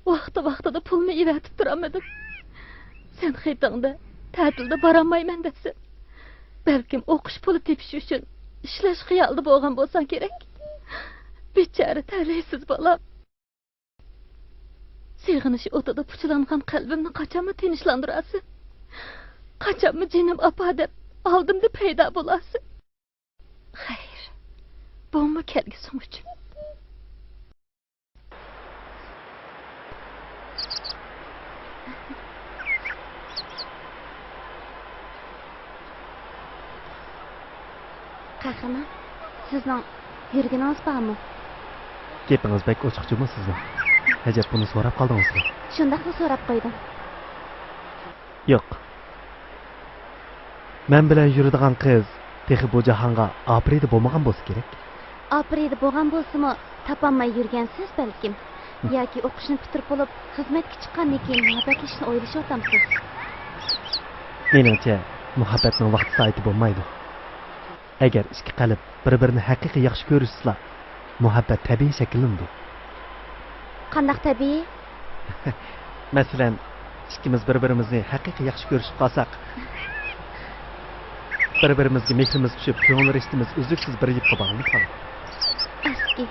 ۋاقتى-ۋاقتىدا پۇلمۇ ئېۋەتىپ تۇرالمىدىم. سەن خېتىڭدە، تەتىلدە بارالمايمەن دەپسەن. بەلكىم ئوقۇش پۇلى تېپىش ئۈچۈن ئىشلەش خىيالىدا بولغان بولساڭ كېرەك. بىچارە تەلەيسىز بالام. سېغىنىش ئوتىدا پۇچىلانغان قەلبىمنى قاچانمۇ تىنچلاندۇرارسەن؟ قاچانمۇ جېنىم ئاپا دەپ ئالدىمدا پەيدا بولارسەن؟ خەير، بۇمۇ كەلگۈسىڭ ئۈچۈن. قەھرىمان، سىزنىڭ يۈرگىنىڭىز بارمۇ؟ گېپىڭىز بەك ئوچۇق جۇمۇ سىزنىڭ. ئەجەب، بۇنى سوراپ قالدىڭىزمۇ؟ شۇنداقلا سوراپ قويدۇم. ياق. مەن بىلەن يۈرىدىغان قىز تېخى بۇ جاھانغا ئاپىرىدە بولمىغان بولسا كېرەك. ئاپىرىدە بولغان بولسىمۇ، تاپالماي يۈرگەنسىز بەلكىم. ياكى ئوقۇشنى پۈتتۈرۈپ بولۇپ، خىزمەتكە چىققاندىن كېيىن مۇھەببەتلىشىشنى ئويلىشىۋاتامسىز؟ مېنىڭچە، مۇھەببەتنىڭ ۋاقتى سائىتى بولمايدۇ. ئەگەر ئىككى قەلب بىر-بىرىنى ھەقىقىي ياخشى كۆرۈشسىلا، مۇھەببەت تەبىئىي شەكىللىنىدۇ. قانداق تەبىئىي؟ مەسىلەن، ئىككىمىز بىر-بىرىمىزنى ھەقىقىي ياخشى كۆرۈشۈپ قالساق، بىر-بىرىمىزگە مېھرىمىز چۈشۈپ، كۆڭۈل رىشتىمىز ئۈزلۈكسىز بىر يىپقا باغلىنىپ قالىدۇ. ئەسكى.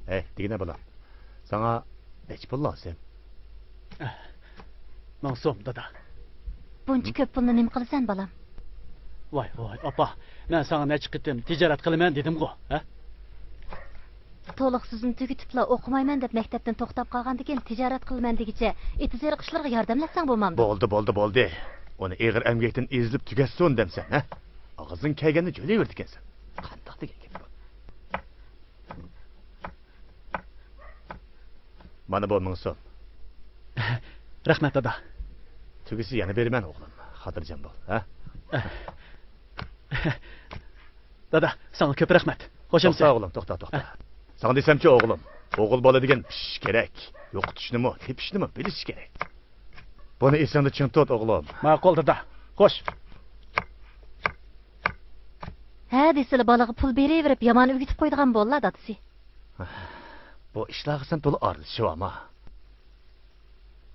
ھەي، دېگىنە بالام، ساڭا نەچچە پۇل لازىم؟ مىڭ سوم، دادا. بۇنچە كۆپ پۇلنى نېمە قىلىسەن، بالام؟ ۋاي، ۋاي، ئاپا، مەن ساڭا نەچچە قېتىم تىجارەت قىلىمەن دېدىمغۇ، ھە؟ تولۇق سۆزنى تۈگىتىپلا، ئوقۇمايمەن دەپ مەكتەپتىن توختاپ قالغاندىكىن، تىجارەت قىلىمەن دېگۈچە، ئېتىز-ئېرىق ئىشلىرىغا ياردەملەتسەڭ بولمامدۇ؟ بولدى، بولدى، بولدى. ئۇنى ئېغىر ئەمگەكتىن ئېزىلىپ تۈگەتسۇن دەمسەن، ھە؟ ئاغزىڭ كەلگەننى جۆلەيۋېرىدىكەنسەن. قانداق دېگەن گەپ بۇ؟ مانا بۇ مىڭ سوم. رەھمەت، دادا. تۈگىسە يەنە بېرىمەن، ئوغلۇم. خاتىرجەم بول، ھە؟ دادا، ساڭا كۆپ رەھمەت. خوش ئەمىسە. توختا، ئوغلۇم، توختا، توختا. ھە؟ ساڭا دېسەمچۇ، ئوغلۇم، ئوغۇل بالا دېگەن پىشىش كېرەك. يوقىتىشنىمۇ، تېپىشنىمۇ بىلىش كېرەك. بۇنى ئېسىڭدە چىڭ تۇت، ئوغلۇم. ماقۇل، دادا. خوش. ھە دېسىلا، بالىغا پۇل بېرىۋېرىپ، يامان ئۆگىتىپ قويىدىغان بوللا، دادىسى. بۇ ئىشلارغا سەن تولا ئارىلىشىۋالما.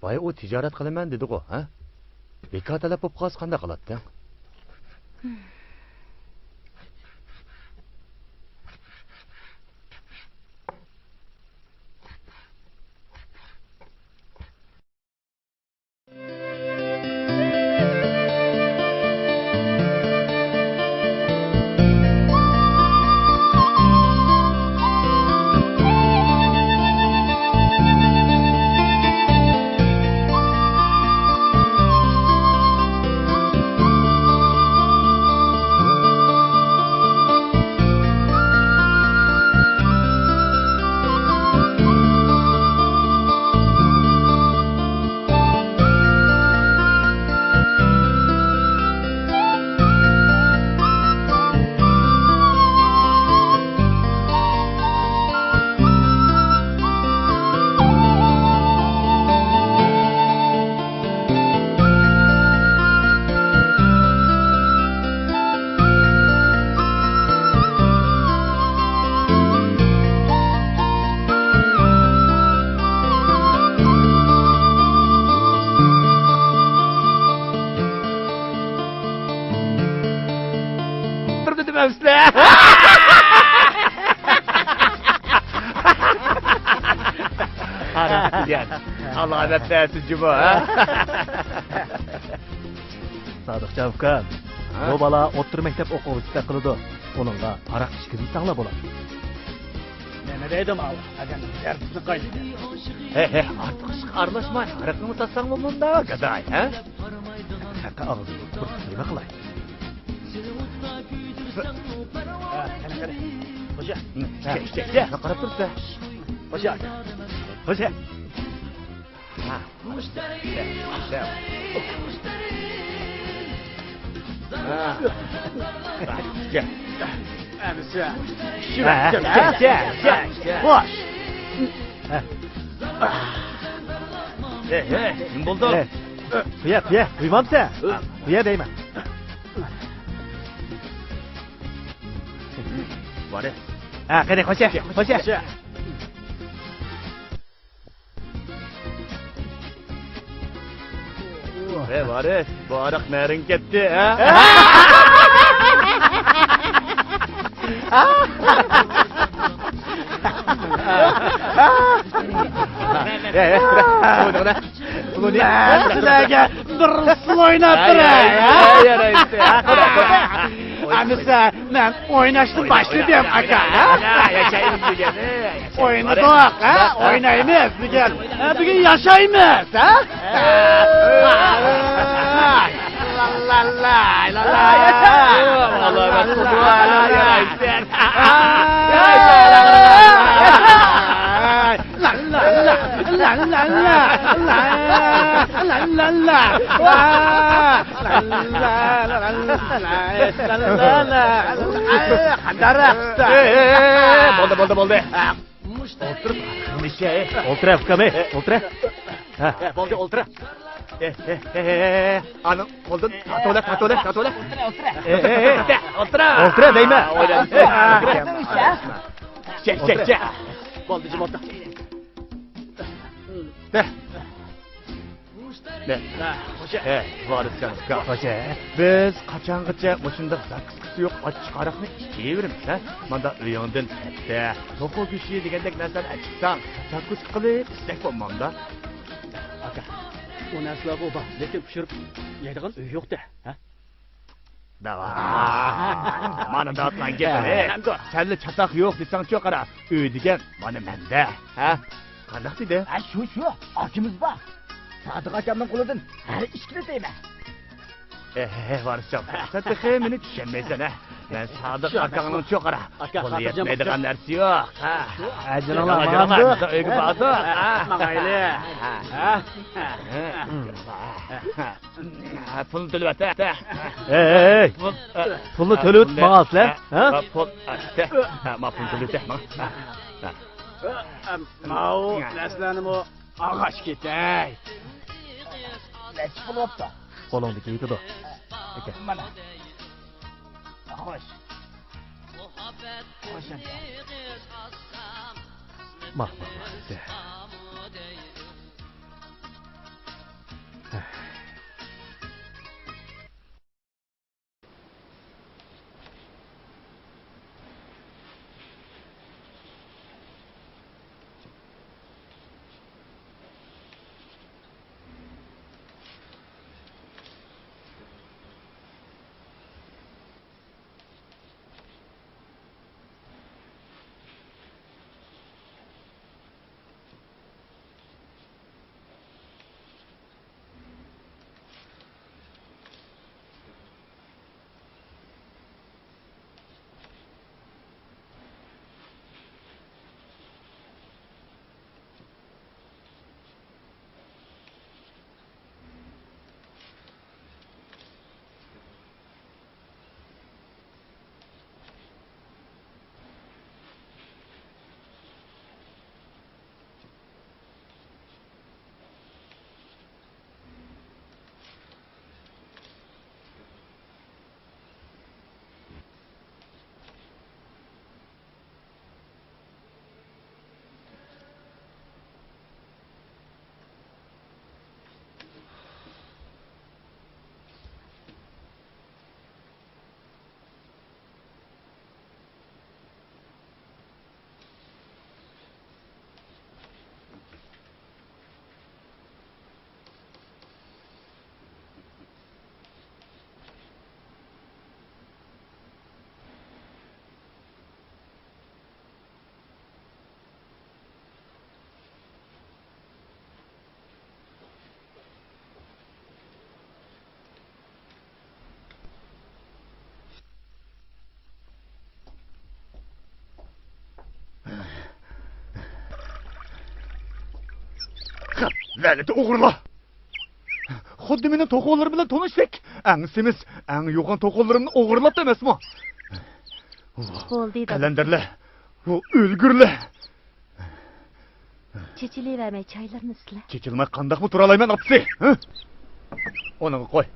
بايا ئۇ تىجارەت قىلىمەن دېدىغۇ، ھە؟ ۋېكالەت بولۇپ قالسا قانداق قىلاتتىڭ؟ دېدىم ئەمىسە. ئانا دېگەن ئالامەت نەرسە جۇمۇ، ھە؟ سادىقجان ئۇكام، ھە؟ بۇ بالا ئوتتۇرا مەكتەپ ئوقۇغۇچىسىدەك قىلىدۇ. ئۇنىڭغا ھاراق ئىچكۈزمىسەڭلار بولاتتى. نېمە دەيدۇ ماۋۇ؟ ئادەم زەردىسىنى قايتىدى. ھەي، ھەي، ئارتۇق ئىشقا ئارىلاشماي، ھاراقنىمۇ ساتساڭمۇ مۇنداق، گاداي، ھە؟ ئاغزىنى بىر تۇتۇۋېلىڭ قىلاي. ھە، قېنى، قېنى. خوشە. ھە، ئىشتە، ئىشتە. قاراپ تۇرسىز. خوشە. خوشە. ھە. ئىشتە، ئىشتە. ھە. ئىشتە. ئەمىسە. ھە، ھە، ئىشتە، ئىشتە، ئىشتە. خوش. ھە. ھەي، ھەي، نېمە بولدى؟ ھەي. قويە، قويە، قويمامسەن؟ قويە دەيمەن. ۋارىس. ھە، قېنى، خوشە، خوشە. ھەي، ۋارىس، بۇ ھاراق نەرىڭ كەتتى، ھە؟ ھەي، ھەي، بۇنى قارا. بۇنى. مەن سىلەرگە بىر ئۇسسۇل ئويناپ بېرەي، ھە؟ يارايسى. ئەمىسە، مەن ئويناشنى باشلىدىم، ئاكا، ھە؟ ياشايمىز بۈگۈن. ئوينىدۇق، ھە؟ ئوينايمىز بۈگۈن. ھە، بۈگۈن ياشايمىز، ھە؟ لا، لا، لا، لا، لا. بولدى، بولدى، بولدى. ئولتۇر، ئولتۇر ئۇكام، ئولتۇر. ھە. بولدى، ئولتۇر. ئانىڭ قولىدىن تارتىۋالە، تارتىۋالە، تارتىۋالە. ئولتۇر، ئولتۇر. ئولتۇر دەيمەن. بولدى، جىم ئولتۇر. ھە، ۋارىس جان، ئۇكا. خوش، ھە. بىز قاچانغىچە مۇشۇنداق زاكۇسكىسى يوق ئاچچىق ھاراقنى ئىچىۋېرىمىز، ھە؟ مانا ئۆيۈڭدىن پەتتە، توخۇ گۆشى دېگەندەك نەرسىلەرنى ئەكىپسەن، زاكۇسكا قىلىپ ئىچسەك بولمامدا؟ ئاكا، ئۇ نەرسىلەرغۇ بار، لېكىن پىشۇرۇپ يەيدىغان ئۆي يوق-دە، ھە؟ داۋا. مانا دەۋاتقان گېپىنى. سەنلا چاتاق يوق دېسەڭچۇ، قارا. ئۆي دېگەن مانا مەندە. ھە؟ قانداق دېدى؟ ھە، شۇ، شۇ. ئاكىمىز بار. سادىق ئاكامنىڭ قولىدىن ھەر ئىككىنى دەيمەن. ھە، ھە، ھە، ۋارىسجان. سەن تېخى مېنى چۈشەنمەيسەن، ھە. مەن سادىق ئاكاڭنىڭچۇ، قارا. ئاكا، قولى يەتمەيدىغان نەرسە يوق. ھە. ھە، جېنىڭلار، ماڭامدۇ؟ ئۆيگە باردۇق. ھە، ماڭايلى. ھە. ھە. ھە، پۇلنى تۆلىۋەت، ھە. ھەي، ھەي، ھەي. پۇل، ھە، پۇلنى تۆلىۋېتىپ ماڭاسىلەر، ھە؟ ھە، پۇل، ھە، ھە، ما پۇلنى تۆلىۋېتە، ماڭا. ھە، ھە. ماۋۇ نەرسىلەرنىمۇ ئالغاچ كېتەي. نەچچە پۇل بوپتۇ؟ قولۇڭدىكى يېتىدۇ. ئاكا. مانا. خوش. خوش ئەمدى. ماھ، ماھ، ماھ. لەنىتى ئوغرىلار! خۇددى مېنىڭ توخۇلىرىم بىلەن تونۇشتەك. ئەڭ سېمىز، ئەڭ يوغان توخۇلىرىمنى ئوغرىلاپتۇ ئەمەسمۇ؟ بولدى، دادا. قەلەندەرلەر، بۇ ئۆلگۈرلەر! چېچىلىۋەرمەي چايلىرىنى ئىچسىلە. چېچىلماي قانداقمۇ تۇرالايمەن، ئاپىسى؟ ھە؟ ئۇنىڭغا قوي.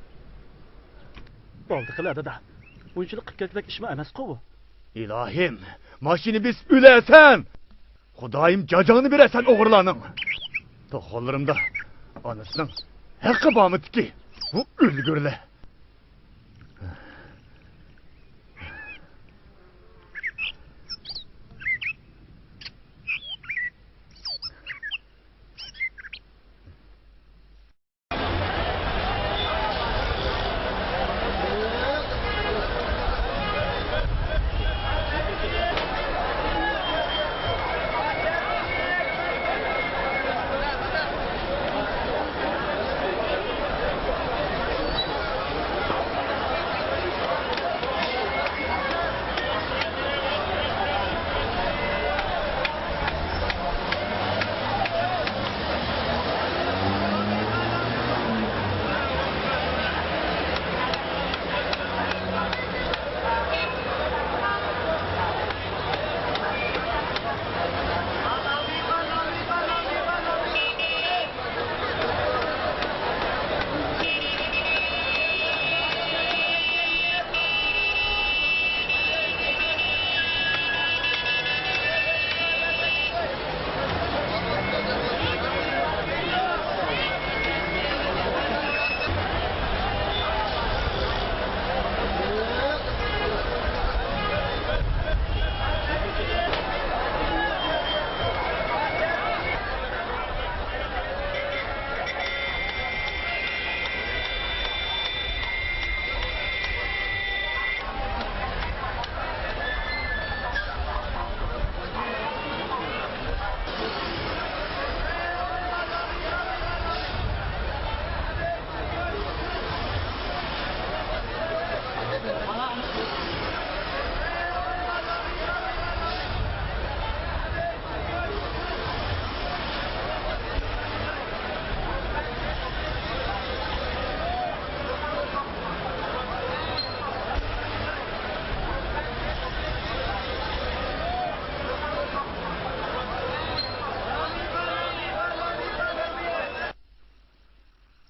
بولدى قىلە، دادا. ئۇنچىلىك قىلىپ كەتكۈدەك ئىشمۇ ئەمەسقۇ بۇ. ئىلاھىم، ماشىنا بېسىپ ئۆلەسەن! خۇدايىم جاجاڭنى بېرەسەن ئوغرىلارنىڭ! توخۇلىرىمدا ئانىسىنىڭ ھەققى بارمىدىكى، بۇ ئۆلگۈرلەر!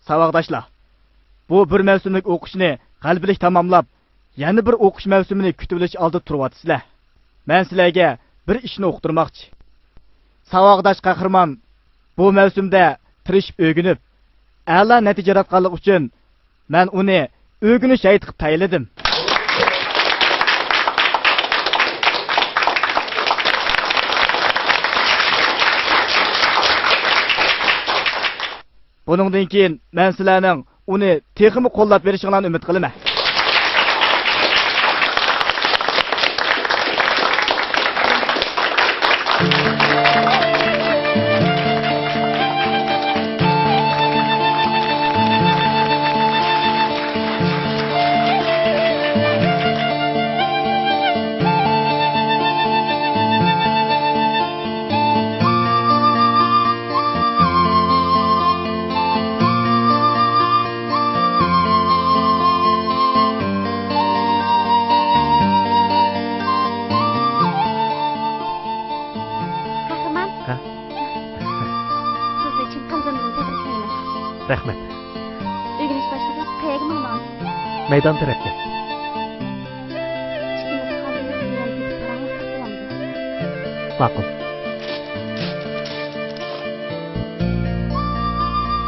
ساۋاقداشلار، بۇ بىر مەۋسۇملۇق ئوقۇشنى غەلىبىلىك تاماملاپ، يەنە بىر ئوقۇش مەۋسۇمىنى كۈتۈۋېلىش ئالدىدا تۇرۇۋاتىسىلەر. مەن سىلەرگە بىر ئىشنى ئۇقتۇرماقچى. ساۋاقداش قەھرىمان بۇ مەۋسۇمدە تىرىشىپ ئۆگىنىپ، ئەلا نەتىجە ياراتقانلىقى ئۈچۈن مەن ئۇنى ئۆگىنىش ھەيئىتى قىلىپ تەيىنلىدىم. بۇنىڭدىن كېيىن مەن سىلەرنىڭ ئۇنى تېخىمۇ قوللاپ بېرىشىڭلارنى ئۈمىد قىلىمەن. قەھرىمان. ھە؟ سىزنى چىن قەلبىمدىن تەبرىكلەيمەن. رەھمەت. ئۆگىنىش باشلىدى. قەيەرگە ماڭىمىز؟ مەيدان تەرەپكە. ئىككىمىز خالىدىن بىلەن بىز پاراڭلاشساق بولامدۇ؟ ماقۇل.